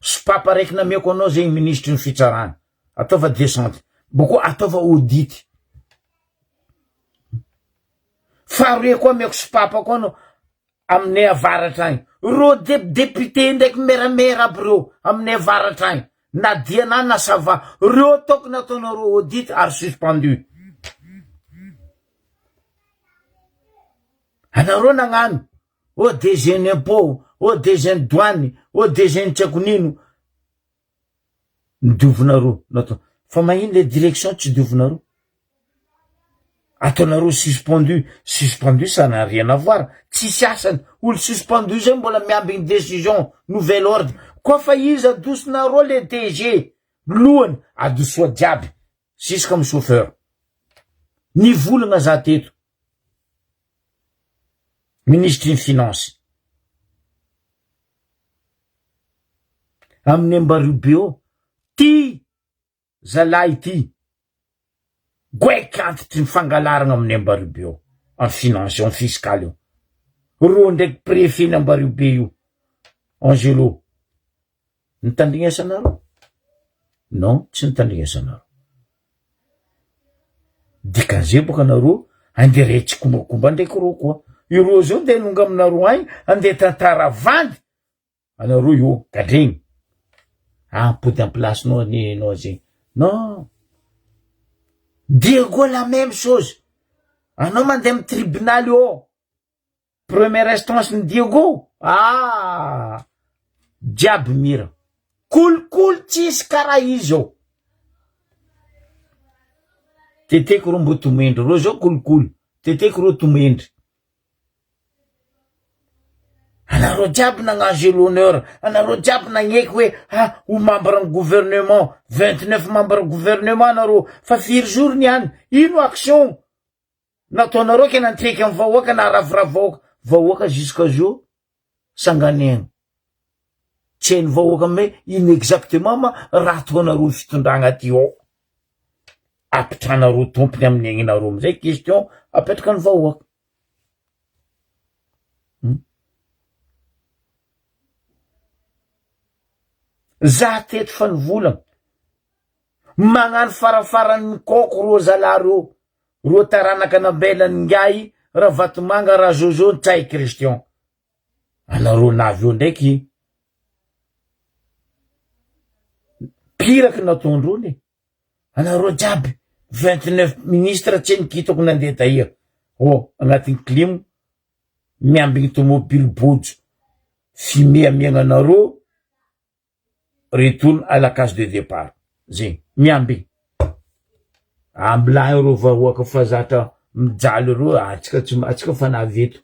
Speaker 1: Sopapa araiky nameko anao zegny minisitry ny fitsarana, ataova descente, boko ataova audit. Faharoe koa ameko sopapa koa anao, Aminay avaratra agny. Reo député ndraiky meramera aby reo aminay avaratra agny. Na Diana na Sava. Reo tokony ataonareo audit ary suspendu. Anareo nagnano oh DG ny impot, oh DG ny douane, oh DG ny tsy haiko nino. Ny diovinareo natao. Fa magnino le direction tsy diovinareo? Ataonareo suspendu, suspendu ça n'a rien à voir, tsisy asany, olo suspendu zay mbola miambigny decision, nouvel ordre, koa fa iza adosonareo le DG? lohany adosoa jiaby jusqu'à amy chauffeur. Nivolagna za teto minisitry ny finance amin'ny Ambaribe ao ty zalahy ity goaiky antitry ny fangalarana amin'ny Ambaribe ao amy finance io amy fiscal io ro ndraiky préfet ny Ambaribe io Angelo nitandrignesanareo? Non tsy nitandrignesanareo dikan'izay boka nareo andeha ray tsikombakomba ndraiky reo koa ireo zao ndeha hanonga aminareo agny andeha tantara vandy anareo io gadregny ampody am place-nao anie enao zegny non Diego la même chose anao mandeha amy tribonaly io première instance ny Diego ah jiaby mira kolikoly tsisy karaha izy eo teteko reo mbo tomendry reo zao kolikoly teteko reo tomendry Anareo jiaby nagnage l'honneur, anareo jiaby nagneky hoe ha ho membre ny gouvernement, 29 membre gouvernement anareo, fa firy jour niany, ino action nataonareo ke nantreky amy vahoaka naharavoravo vahoaka, vahoaka jusqu'à jour sanganegna, tsy hainy vahoaka amy hoe ino exactement ma raha ataonareo fitondragna ty ao, apitranareo tompony amin'ny aignanareo amizay question apetraka ny vahoaka. Za teto fa nivolagna, magnano farafarany mikôko rô zalahy rô, rô taranaka nabela-n'ingahy Ravatomanga Rajojo Ntsay Christian, anareo navy eo ndraiky piraky nataondreo ne. Anareo jiaby 29 ministre tsy nikitako nandeha taia oh agnatin'ny clim miambigny tomobily bojo fumée amiagna anareo retourne à la case de départ zegny miambigny ambilany reo vahoaka fa zatra mijaly reo atsika tsy atsika fa navy eto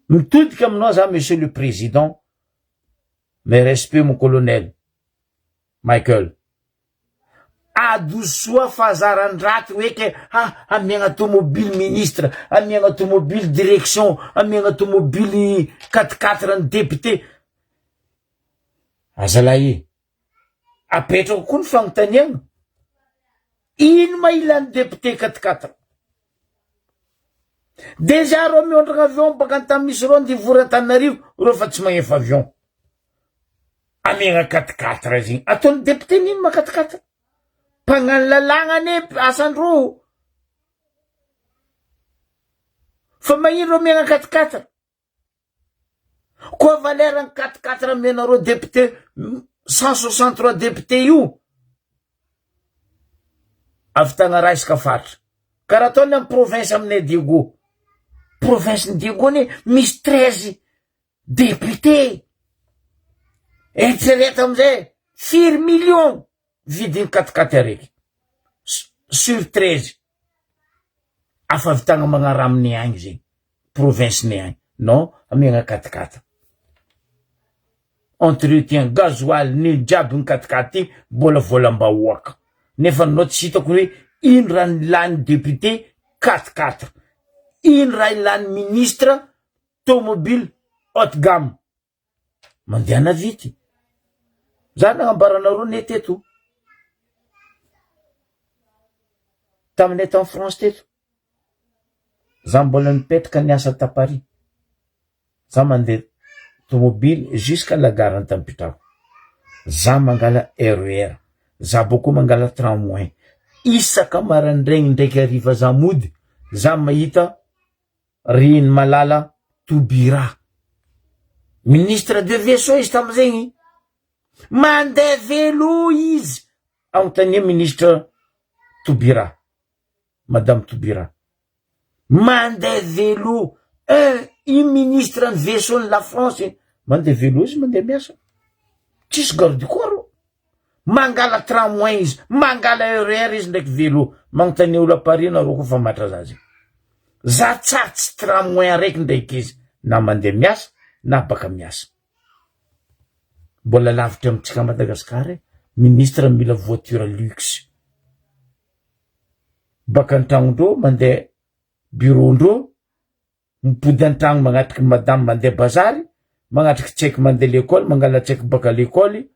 Speaker 1: mitodika aminao za monsieur le président Mes respects mon colonel Michael. Adosoa fahazaran-draty hoe ke ha amiagna tomobily ministre, amiagna tomobily direction, amiagna tomobily quatre quatre ny député. Azalahy e, apetrako koa ny fagnontaniagna, ino ma ilan'ny député quatre quatre? Déjà reo miondragna avion baka antany misy reo andeha hivory Antananarivo, reo fa tsy magnefa avion. Amiagna quatre quatre zegny, ataon'ny député n'ino ma quatre quatre? Mpagnano lalàgna anie asandreo. Fa magnino reo amiagna quatre quatre? Koa valeur ny quatre quatre amenareo député 163 député io avitagna raha isaka faritra karaha ataony amy province aminay Diego province ny Diego anie misy 13 député eritrereto amizay firy million vidiny quatre quatre araiky sur 13 afa-vitagna magnara aminay agny zegny province-nay agny non amiagna quatre-quatre entretien gasoil nino jiaby ny quatre-quatre ty mbola volam-bahoaka nefa anao tsy hitako hoe ino raha nilany député quatre-quatre ino raha ilany ministre tomobile haute gamme Mandehana vity. Za nagnambaranareo ne teto. Taminay tany France teto. Za mbola nipetraka niasa ta Paris. Za mandeha tomobily jusqu'à la gare Antampitrako. Za mangala RER. Za bôko mangala tramway. Isaka maraindraigny ndraiky hariva za mody, za mahita Reny Malala Toubira. Ministre de vaisseau izy tamizegny. Mandeha vélo izy. Anontania ministre Toubira. Madame Toubira. Mandeha vélo. Un, i ministre ny vaisseau ny la France. Mandeha vélo izy mandeha miasa. Tsisy garde du corps. Mangala tramway izy, mangala RER izy ndraiky vélo. Magnontania olo à Paris nareo koa fa matra za zegny. Za tsary tsy tramway araiky ndraiky izy na mandeha miasa na baka miasa. Mbola lavitra amintsika Madagascar e, ministre mila voiture luxe. Baka an-tragnondreo mandeha bureau-ndreo, mipody an-tragno magnatriky madame mandeha bazary, magnatriky tseky mandeha lekôly, mangala tseky baka lekôly,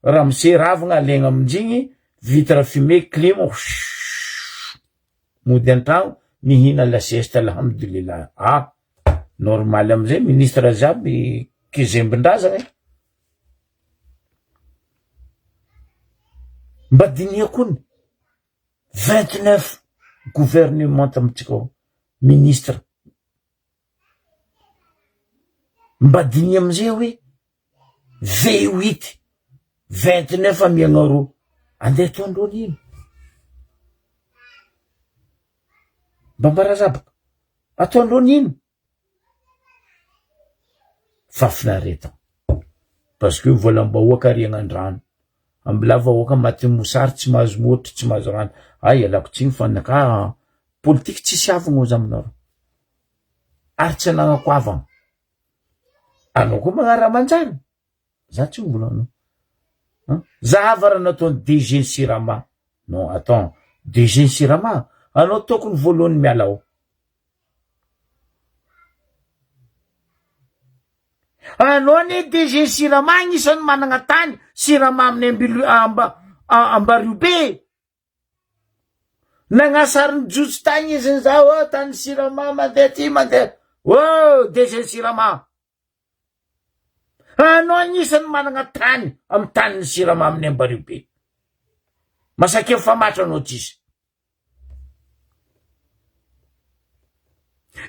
Speaker 1: ramose ravagna alegna aminjigny, vitre fumé, clim, huuuuuuh, mody an-tragno mihina la sieste alhamdulillah, ah normal amizay ministre jiaby kizembin-drazagna e. Mba diniho kony 29 gouvernement amintsika ao, ministre. Mba diniho amizay hoe V8 29 amiagna roa andeha ataondreo an'ino? Mba mbarazabaka ataondreo an'ino? Fahafinaretana parce que volam-bahoaka ariagna an-drano, ambilà vahoaka matin'ny mosary tsy mahazo môtro tsy mahazo rano, hay ialako tsiny fa naka politiky tsisy havagna hozy aminareo ary tsy anagnako havagna. Anao koa magnano raha manjary, za tsy mbola anao. Zahava raha nataon'i DG ny Sirama, non attends, DG ny Sirama, anao tokony voalohany miala ao. Anao anie DG ny Sirama agnisan'ny managna tany Sirama amin'ny Ambilo- Amba- Ambario be e. Nagnasary ny jotso tagny izy nizaha oh tany Sirama mandeha aty mandeha oh DG Sirama. Anao agnisan'ny managna tany amy tanin'ny Sirama amin'ny Ambario be. Masaky mifamatra anao tsisy.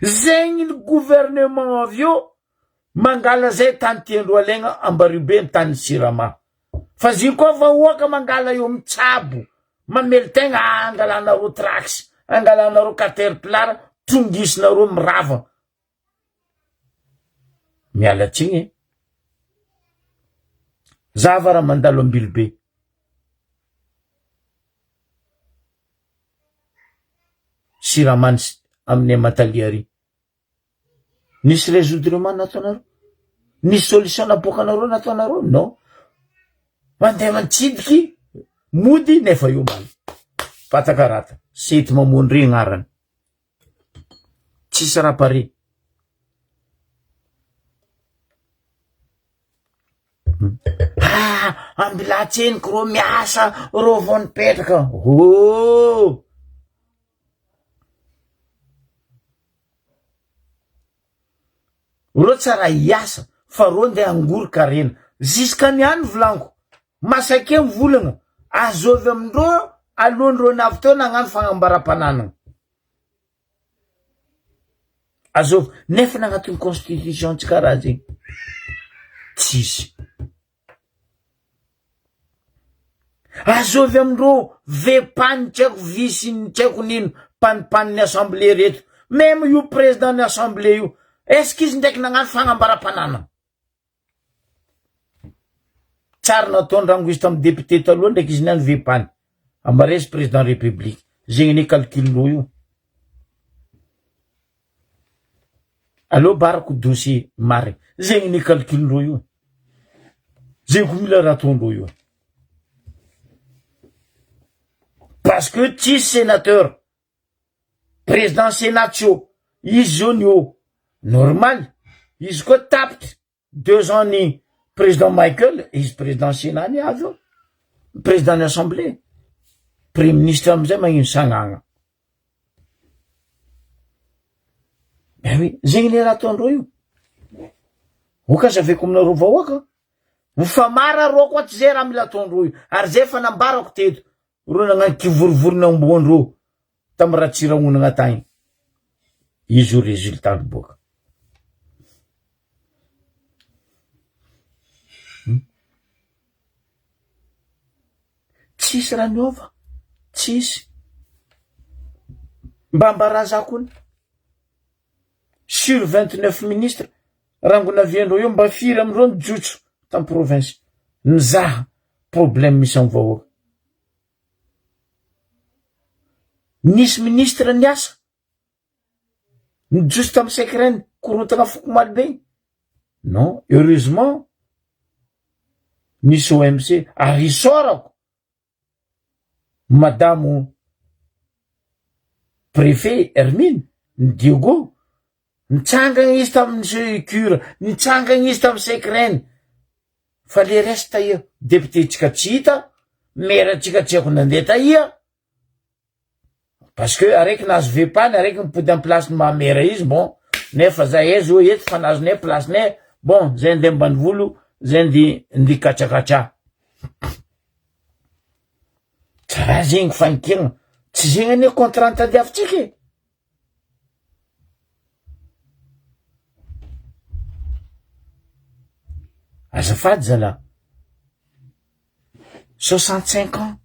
Speaker 1: Zegny ny gouvernement avy eo mangala zay tany tiandreo alaigna Ambariobe ny tany Sirama. Fa zio koa vahoaka mangala eo mitsabo mamely tegna angalanareo trax, angalanareo caterpillar trongisinareo mirava. Miala tsiny e. Zava raha mandalo Ambilobe. Siramamy amin'ny Amatalia ary. Nisy résoudrement nataonareo? Nisy solution naboakanareo nataonareo? Non. Mandeha mantsidiky mody nefa io mba fatakarata. Sety mamoandre agnarany. Tsisy raha pare. Ah, ambilatseniko reo miasa, reo vao nipetraka. Oh! Reo tsy raha hiasa fa reo ndeha hangoron-karena. Jusqu'à niany volaniko, masake mivolagna, azovy amindreo alohan'ireo navy teo nagnano fagnambaram-pananana. Azovy, nefa nagnatin'ny constitution tsy karaha zegny. Tsisy. Azovy amindreo vepany tsy haiko visy ny tsy haiko nino panipanin'ny assemblée reto. Meme io président ny assemblée io, est ce qu'izy ndraiky nagnano fagnambaram-pananana? Tsary nataony rango izy tamin'ny député taloha ndraiky izy niany vepany. Amaresy président république. Zegny anie calcul-ndreo io. Aleo barako dossier marigny. Zegny anie calcul-ndreo io. Zegny koa mila raha ataondreo io. Parce que tsisy sénateur. Président sénat tsy eo. Izy zao ny eo. Normal. Izy koa tapitra deux ans ny président Michael, izy président sénat ny avy eo. Président ny assemblée. Premier ministre amizay magnino sagnagna. Ben oui, zegny le raha ataondreo io. Oka azavaiko aminareo vahoaka. Mifamara reo koa tsy zay raha mila ataondreo io. Ary zay efa nambarako teto. Reo nagnano kivorivorina amboandreo tamy Ratsirahonagna tagny. Izy io résultat niboaka. Tsisy raha niova, tsisy. Mba ambarà za kony. Sur 29 ministres, rangonaviandreo io mba firy amindreo nijotso tam province nizaha problème misy am vahoaka. Nisy ministre niasa nijotso tam secret korontagna foko maly be. Non, heureusement. Nisy OMC ary isaorako madamo préfet Hermine ny Diego nitsangana izy tamin'ny secure nitsangana izy tamin'ny secren fa le reste ia député tsika tsy hita maire tsika tsy haiko nandeha taia Parce que araiky nahazo vepany araiky mipody am place ny maha maire izy bon nefa zahay zo eto fa nahazonay place nay bon zay ndeha ambanivolo zay ndi ndi katsakatsa tsara zegny fanikena tsy zegny anie contrat nitadiavintsika e. Azafady zalahy. 65 ans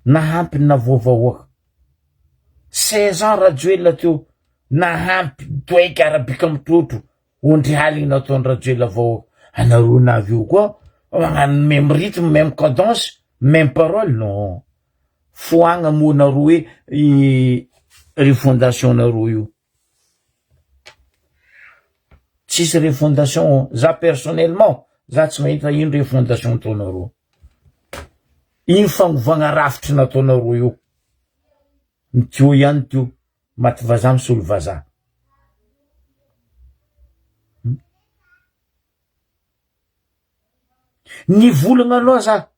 Speaker 1: nahampy ny navoa vahoaka, 16 ans Rajoelina teo nahampy doeky arabika mitrotro ondry aligny nataony Rajoelina vahoaka, anareo navy eo koa magnano meme rythme meme cadence meme parole non, foagna moa nareo hoe refondation nareo io. Tsisy refondation, za personnellement za tsy mahita ino refondation ataonareo. Ino fagnovagna rafitry nataonareo io. Ny teo ihany teo, maty vazaha misolo vazaha. Nivolagna aloha za,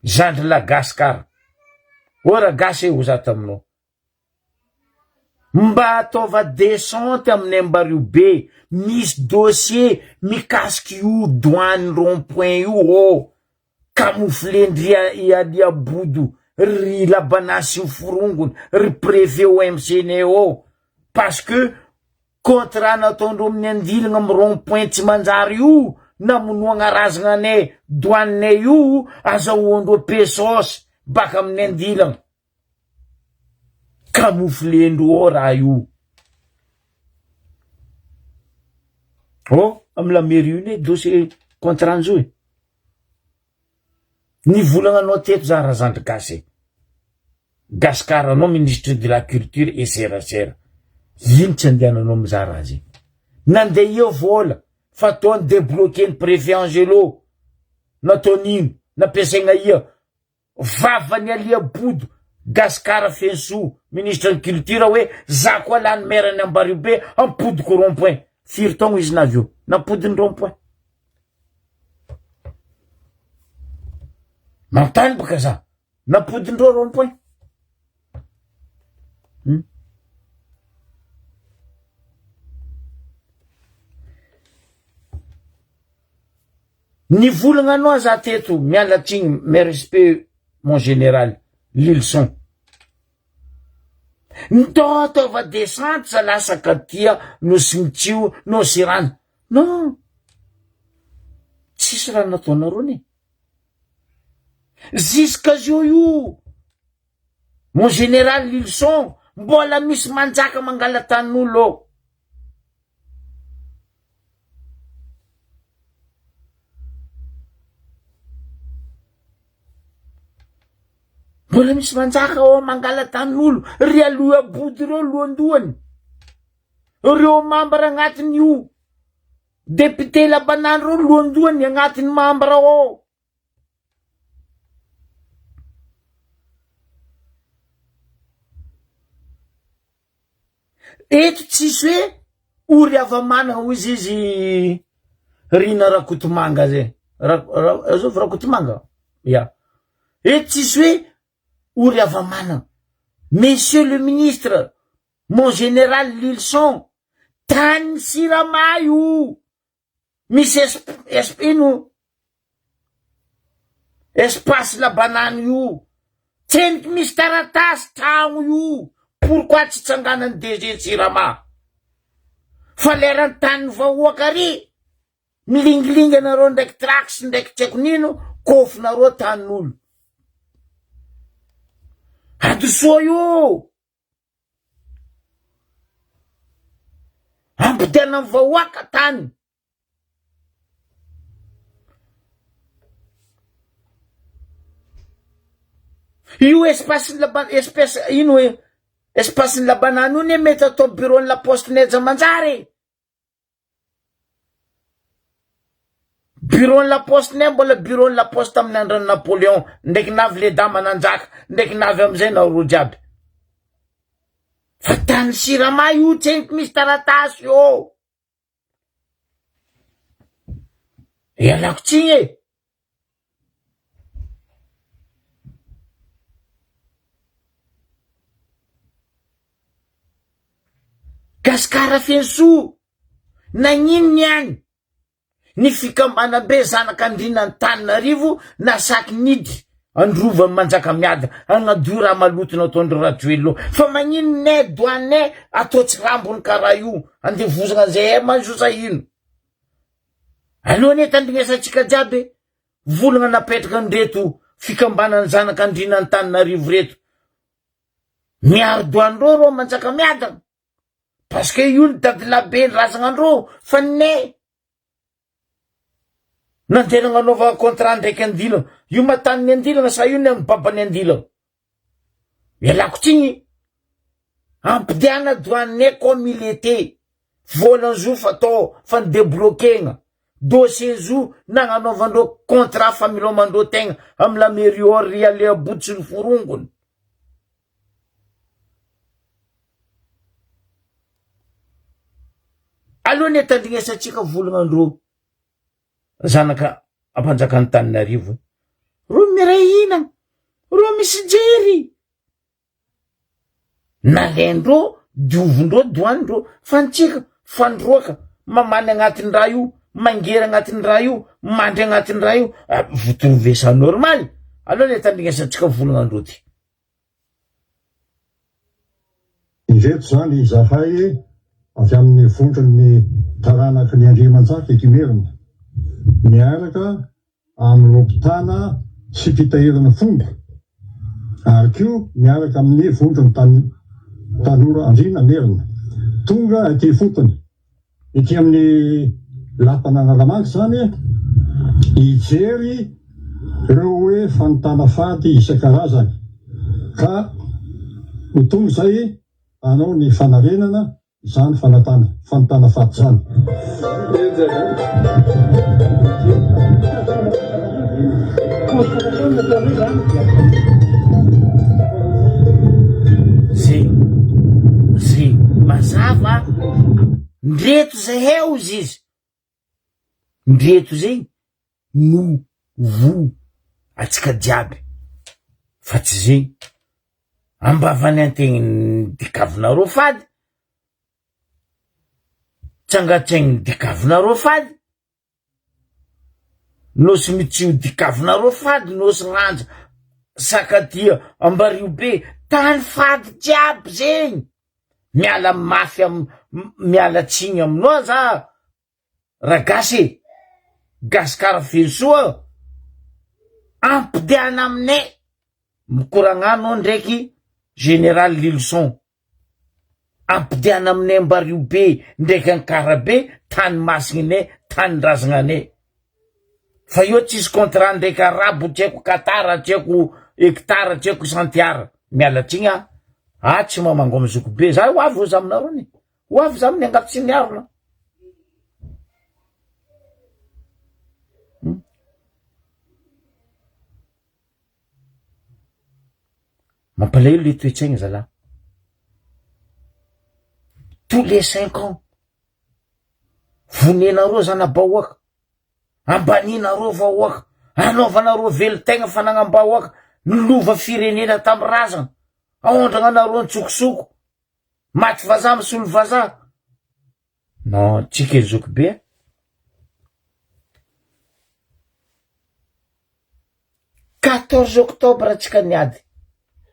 Speaker 1: zandry la Gasikara, ô ragasy e ho za taminao. Mba ataova descente amin'ny Ambario be, misy dossier mikasika io douane rond point io ô, camoufler-ndry i Alia Bodo, ry Labanà sy ny forongony, ry préfet OMC nay ô, parce que contrat nataondreo amin'ny andilagna amin'ny rond point tsy manjary io, namonoagna razagna anay douane nay io, azahoandreo pesos baka amin'ny andilagna. Camoufler-ndreo ao raha io. Oh, amy la mairie io ne dossier contrat njo e. Nivolagna anao teto za razandry gasy e. Gascar anao ministre de la culture et serasera. Ino tsy andehananao mizaha raha zegny. Nandeha eo vola fa ataony debloquer ny préfet Angelo. Nataony ino? Nampiasaigna ia? Vavan'i Alia Bodo, Gascar Fenosoa, ministre ny culture hoe za koa lany maire ny Ambariobe ampodiko rond point. Firy taogno izy navy eo? Nampodiny rond point. Manontany baka za. Nampodindreo rond point. Hmm? Nivolagna anao za teto, miala tsigny, mes respects mon général Lilison. Ndao ataova descente za lasa katia nosy mitsio nosy rano. Non. Tsisy raha nataonareo ne. Jusqu'à zio io mon général Lilison mbola misy manjaka mangala tanin'olo ao. Mbola misy manjaka ao mangala tanin'olo, ry aloha body reo lohandohany, reo membre agnatin'io député labanany reo lohandohany agnatin'ny membre ao. Eto tsisy hoe ory hava-manana hoy izy izy Rina Rakotomanga zay. Ra-, Rakotomanga? Ya. Eto tsisy hoe ory hava-manana. Monsieur le ministre, mon général Lilson, tany Sirama io. Misy es ino espace la banane io tseniky misy taratasy tragno io pourquoi tsy tsanganany DG jirama fa leran'ny tanin'ny vahoaka ary milingilingy anareo ndraiky trax ndraiky tsy haiko nino kôfinareo tanin'olo adosoa io Ampodiana ny vahoaka tany. Io espace ny la espèce ino e espace ny la banane io ne mety atao bureau ny la poste ny Aja Manjary e. Bureau ny la poste nay mbola bureau ny la poste tamin'ny andron'i Napoléon ndraiky navy le dama nanjaka ndraiky navy amizay nareo jiaby. Fa tany sirama io tseniky misy taratasy ô. Ialako tsiny e. Gasikara feno soa, nagnino niany ny fikambanambe zanak'andriana Antananarivo nasaky nidry androvan'i Manjakamiadana hagnadio raha maloto nataondry Rajoelina io fa magnino ne douane atao tsirambony karaha io andevozagna an'izay manjo sa ino? Aleo anie tandrignesantsika jiaby e, volagna napetraka an'ireto fikambanan'ny zanak'andriana Antananarivo reto miaro douane reo reo Manjakamiadana. Parce que io ny dadilahy be razagna andreo fa ne nandeha nagnanaova contrat ndraiky andilana io ma tanin'ny andilana sa io ny an'ny baban'ny andilana ialako tsigny ampidiana douane comme il était volan-zo fa tao fa ni-debloquena dossier zo nagnanaovandreo contrat familomandreo tegna amy la mairie ry aleabody sy ny forongony. Aleo anie tandrignesantsika volagnandreo zanaka ampanjakan'Antananarivo e, reo miray hina, reo misy jery, nalaindreo diovindreo doanindreo fa antsika fandroaka mamaly agnatin'ny raha io, mangery agnatin'ny raha io, mandry agnatin'ny raha io, vous trouvez ça normal? Aleo anie tandrignesantsika volagnandreo ty.
Speaker 2: Ireto izany izahay avy amin'ny vondron'ny taranaky ny Andriamanjaka eto Imerina, miaraka amin'ireo mpitana sy mpitahiry fomba ary koa miaraka amin'ny vondron'ny tanora Andriana Merina, tonga aty ifotony. Ety amin'ny lapan'Analamanga izany hijery ireo hoe fanontana fady isan-karazany ka ho tonga izay hanao ny fanarenana izany fanatana fanontana fady izany.
Speaker 1: Zay zay mazava ndreto zay ozy izy ndreto zay no vo atsika jiaby fa tsy zay ambavany antegny dikavinareo fady tsangatsaigny dikavinareo fady Nosy mitsio dikavinareo fady nosy ranja sakadia ambario be tany fady jiaby zegny miala mafy am miala tsigny aminao za ragasy e gasikara fenosoa ampidiana aminay mikoragna anao ndraiky general lilison Ampidiana aminay Ambario be ndraiky Ankarabe tany masigny tanindrazagna fa eo tsisy contrat ndraiky arabo tsy haiko Qatar tsy haiko hectare tsy haiko centiare miala tsigny ah ah tsy mamango amy zoky be za ho avy ho za aminareo ny ho avy za amin'ny angato sy ny arona Mampalahelo le toetsaigna zalahy. Tous les cinq ans, vonenareo zana-bahoaka, ambaninareo vahoaka, anaovanareo velon-tegna fanagnam-bahoaka, ny lova firenena tamy razana, aondragnanareo an-tsokosoko, maty vazaha misolo vazaha. Non, tsika zoky be a. 14 octobre atsika niady,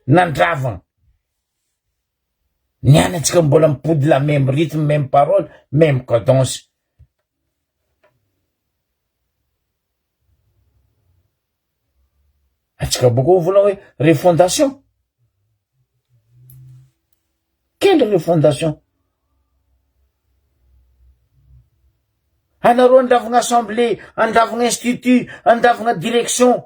Speaker 1: nandravagna. Niany atsika mbola mipody la même rythme, même parole, même cadence. Atsika boko mivolagna hoe refondation. Quelle refondation? Anareo andravagna assemblée, andravagna institut, andravagna direction.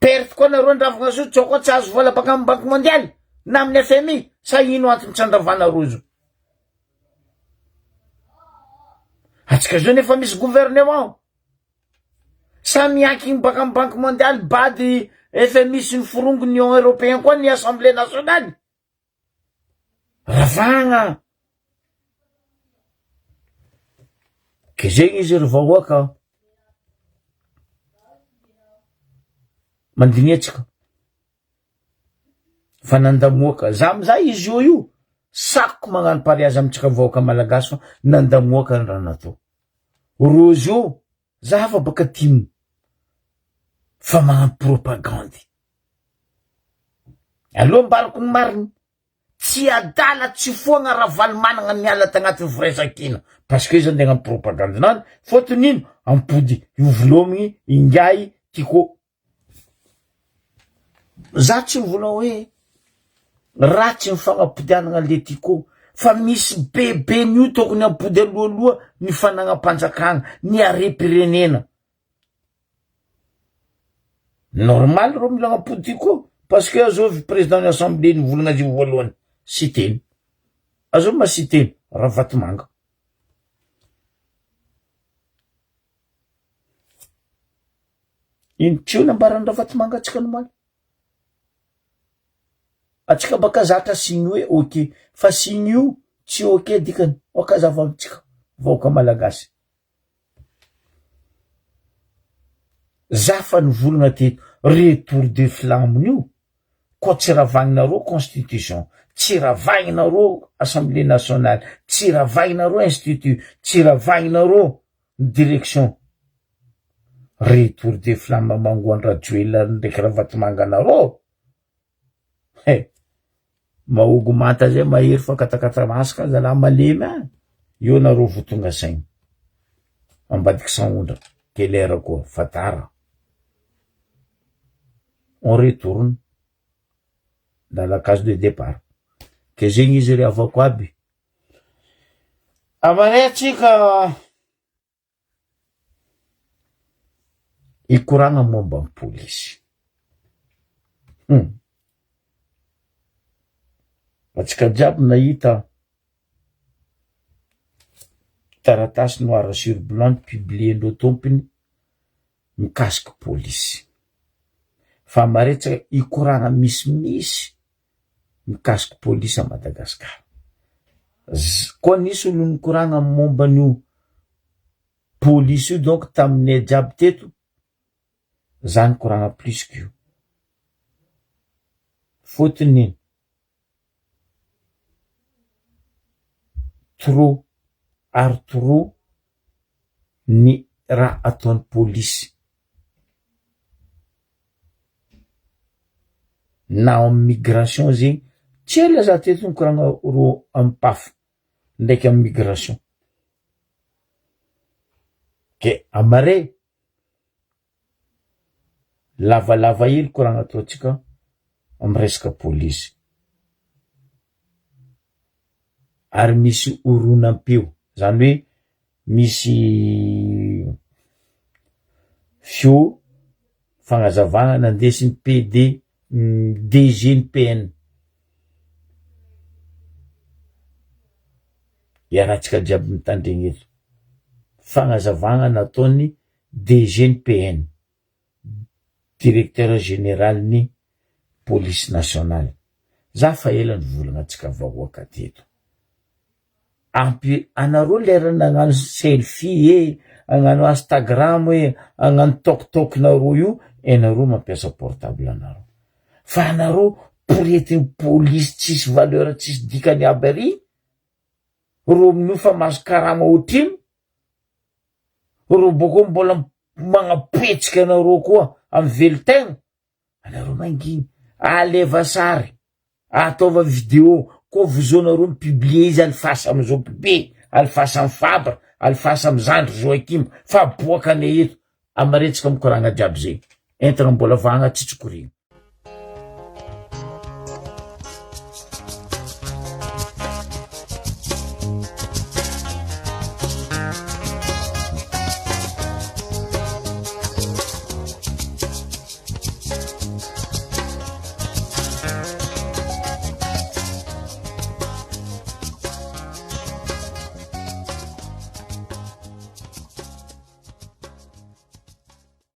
Speaker 1: Perte koa anareo andravagna zo, tsao koa tsy azo vola baka amin'ny banque mondiale na amin'ny FMI, sa ino antony tsy andravanareo zo? Atsika zao nefa misy gouvernement. Sa miankigny baka amy banque mondiale, bad, FMI sy ny forongony Union européen koa ny assemblée nationale. Ravagna. Ke zegny izy ry vahoaka. Mandinihatsika. Fa nandamoaka. Za amizay izy io io, sakiko magnano pariage amitsika vahoaka malagasy fa nandamoaka ny raha natao. Rozy io, za fa baka tim fa magnano propagandy. Aleo ambarako ny mariny, tsy adala tsy foagna Ravalomanagna niala tagnatin'ny firaisankina parce que izy andeha hagnano propagandinany, fôtony ino? Ampody io velomigny ingahy Tiko. Za tsy mivola hoe ratsy ny fagnapodianana le Tiko fa misy bebe nio tokony ampody alohaloha ny fanagnam-panjakana, ny harem-pirenena. Normal reo mila agnapody Tiko parce que azovy président ny assemblée nivolagna azy io voalohany, Siteny. Azovy ma Siteny, Ravatomanga. Ino tsy io nambaran'i Ravatomanga antsika nomaly? Antsika baka zatra signe hoe ok, fa signe io tsy ok dikany, aoka hazava amintsika vahoaka malagasy. Za fa nivolagna teto, retour de flamme io, koa tsy ravagninareo constitution, tsy ravagninareo assemblée nationale, tsy ravagninareo institut, tsy ravagninareo ny direction. Retour de flamme mangoan Rajoelina ndraiky Ravatomanga anareo he! Mahongo manta zay mahery fa katakata masaka zalahy malemy a! Eo nareo vo tonga saigny ambadiky sahondra quelle heure koa fa tara on retourne dans la case de départ ke zegny izy ry havako aby Avarey atsika hikoragna momba ny polisy. Hum. Atsika jiaby nahita taratasy noir sur blanc ni-publier-ndreo tompony mikasiky polisy. Fa amaretsaka hikoragna misimisy mikasiky polisy à Madagascar. Koa nisy olo nikoragna momba an'io polisy io donc taminay jiaby teto, za nikoragna plus que io. Fôtony ino? Trop ary trop ny raha ataon'ny polisy na ao amin'ny migration zegny, tsy ela za teto nikoragna rô amy paf ndraiky amy migration, ke amare Lavalava hely koragna ataontsika am resaka polisy. Ary misy horonam-peo, zany hoe misy feo fagnazavana nandesin'ny PD DG ny PN. Iarahantsika jiaby mitandregny eto. Fagnazavana nataon'ny DG ny PN, Directeur Général ny Police Nationale. Za fa ela nivolagna antsika vahoaka teto. Ampy anareo lera nagnano selfie e, hagnano instagram e, hagnano tok tok nareo io, enareo mampiasa portable anareo. Fa anareo poretin'ny polisy tsisy valeur tsisy dikany aby ary, reo amin'io fa mahazo karama otrino, Reo bôkô mbola magnapetsika anareo koa amy velon-tegna, anareo manginy, aleva sary, ataova video, koa vozoanareo mi-publier izy alefasa amy zoky be, alefasa amy fabre, alefasa amy zandry Joachim, fa aboakanay eto, amaretsika mikoragna jiaby zay, entagna mbola vahagna tsy tsokorigna.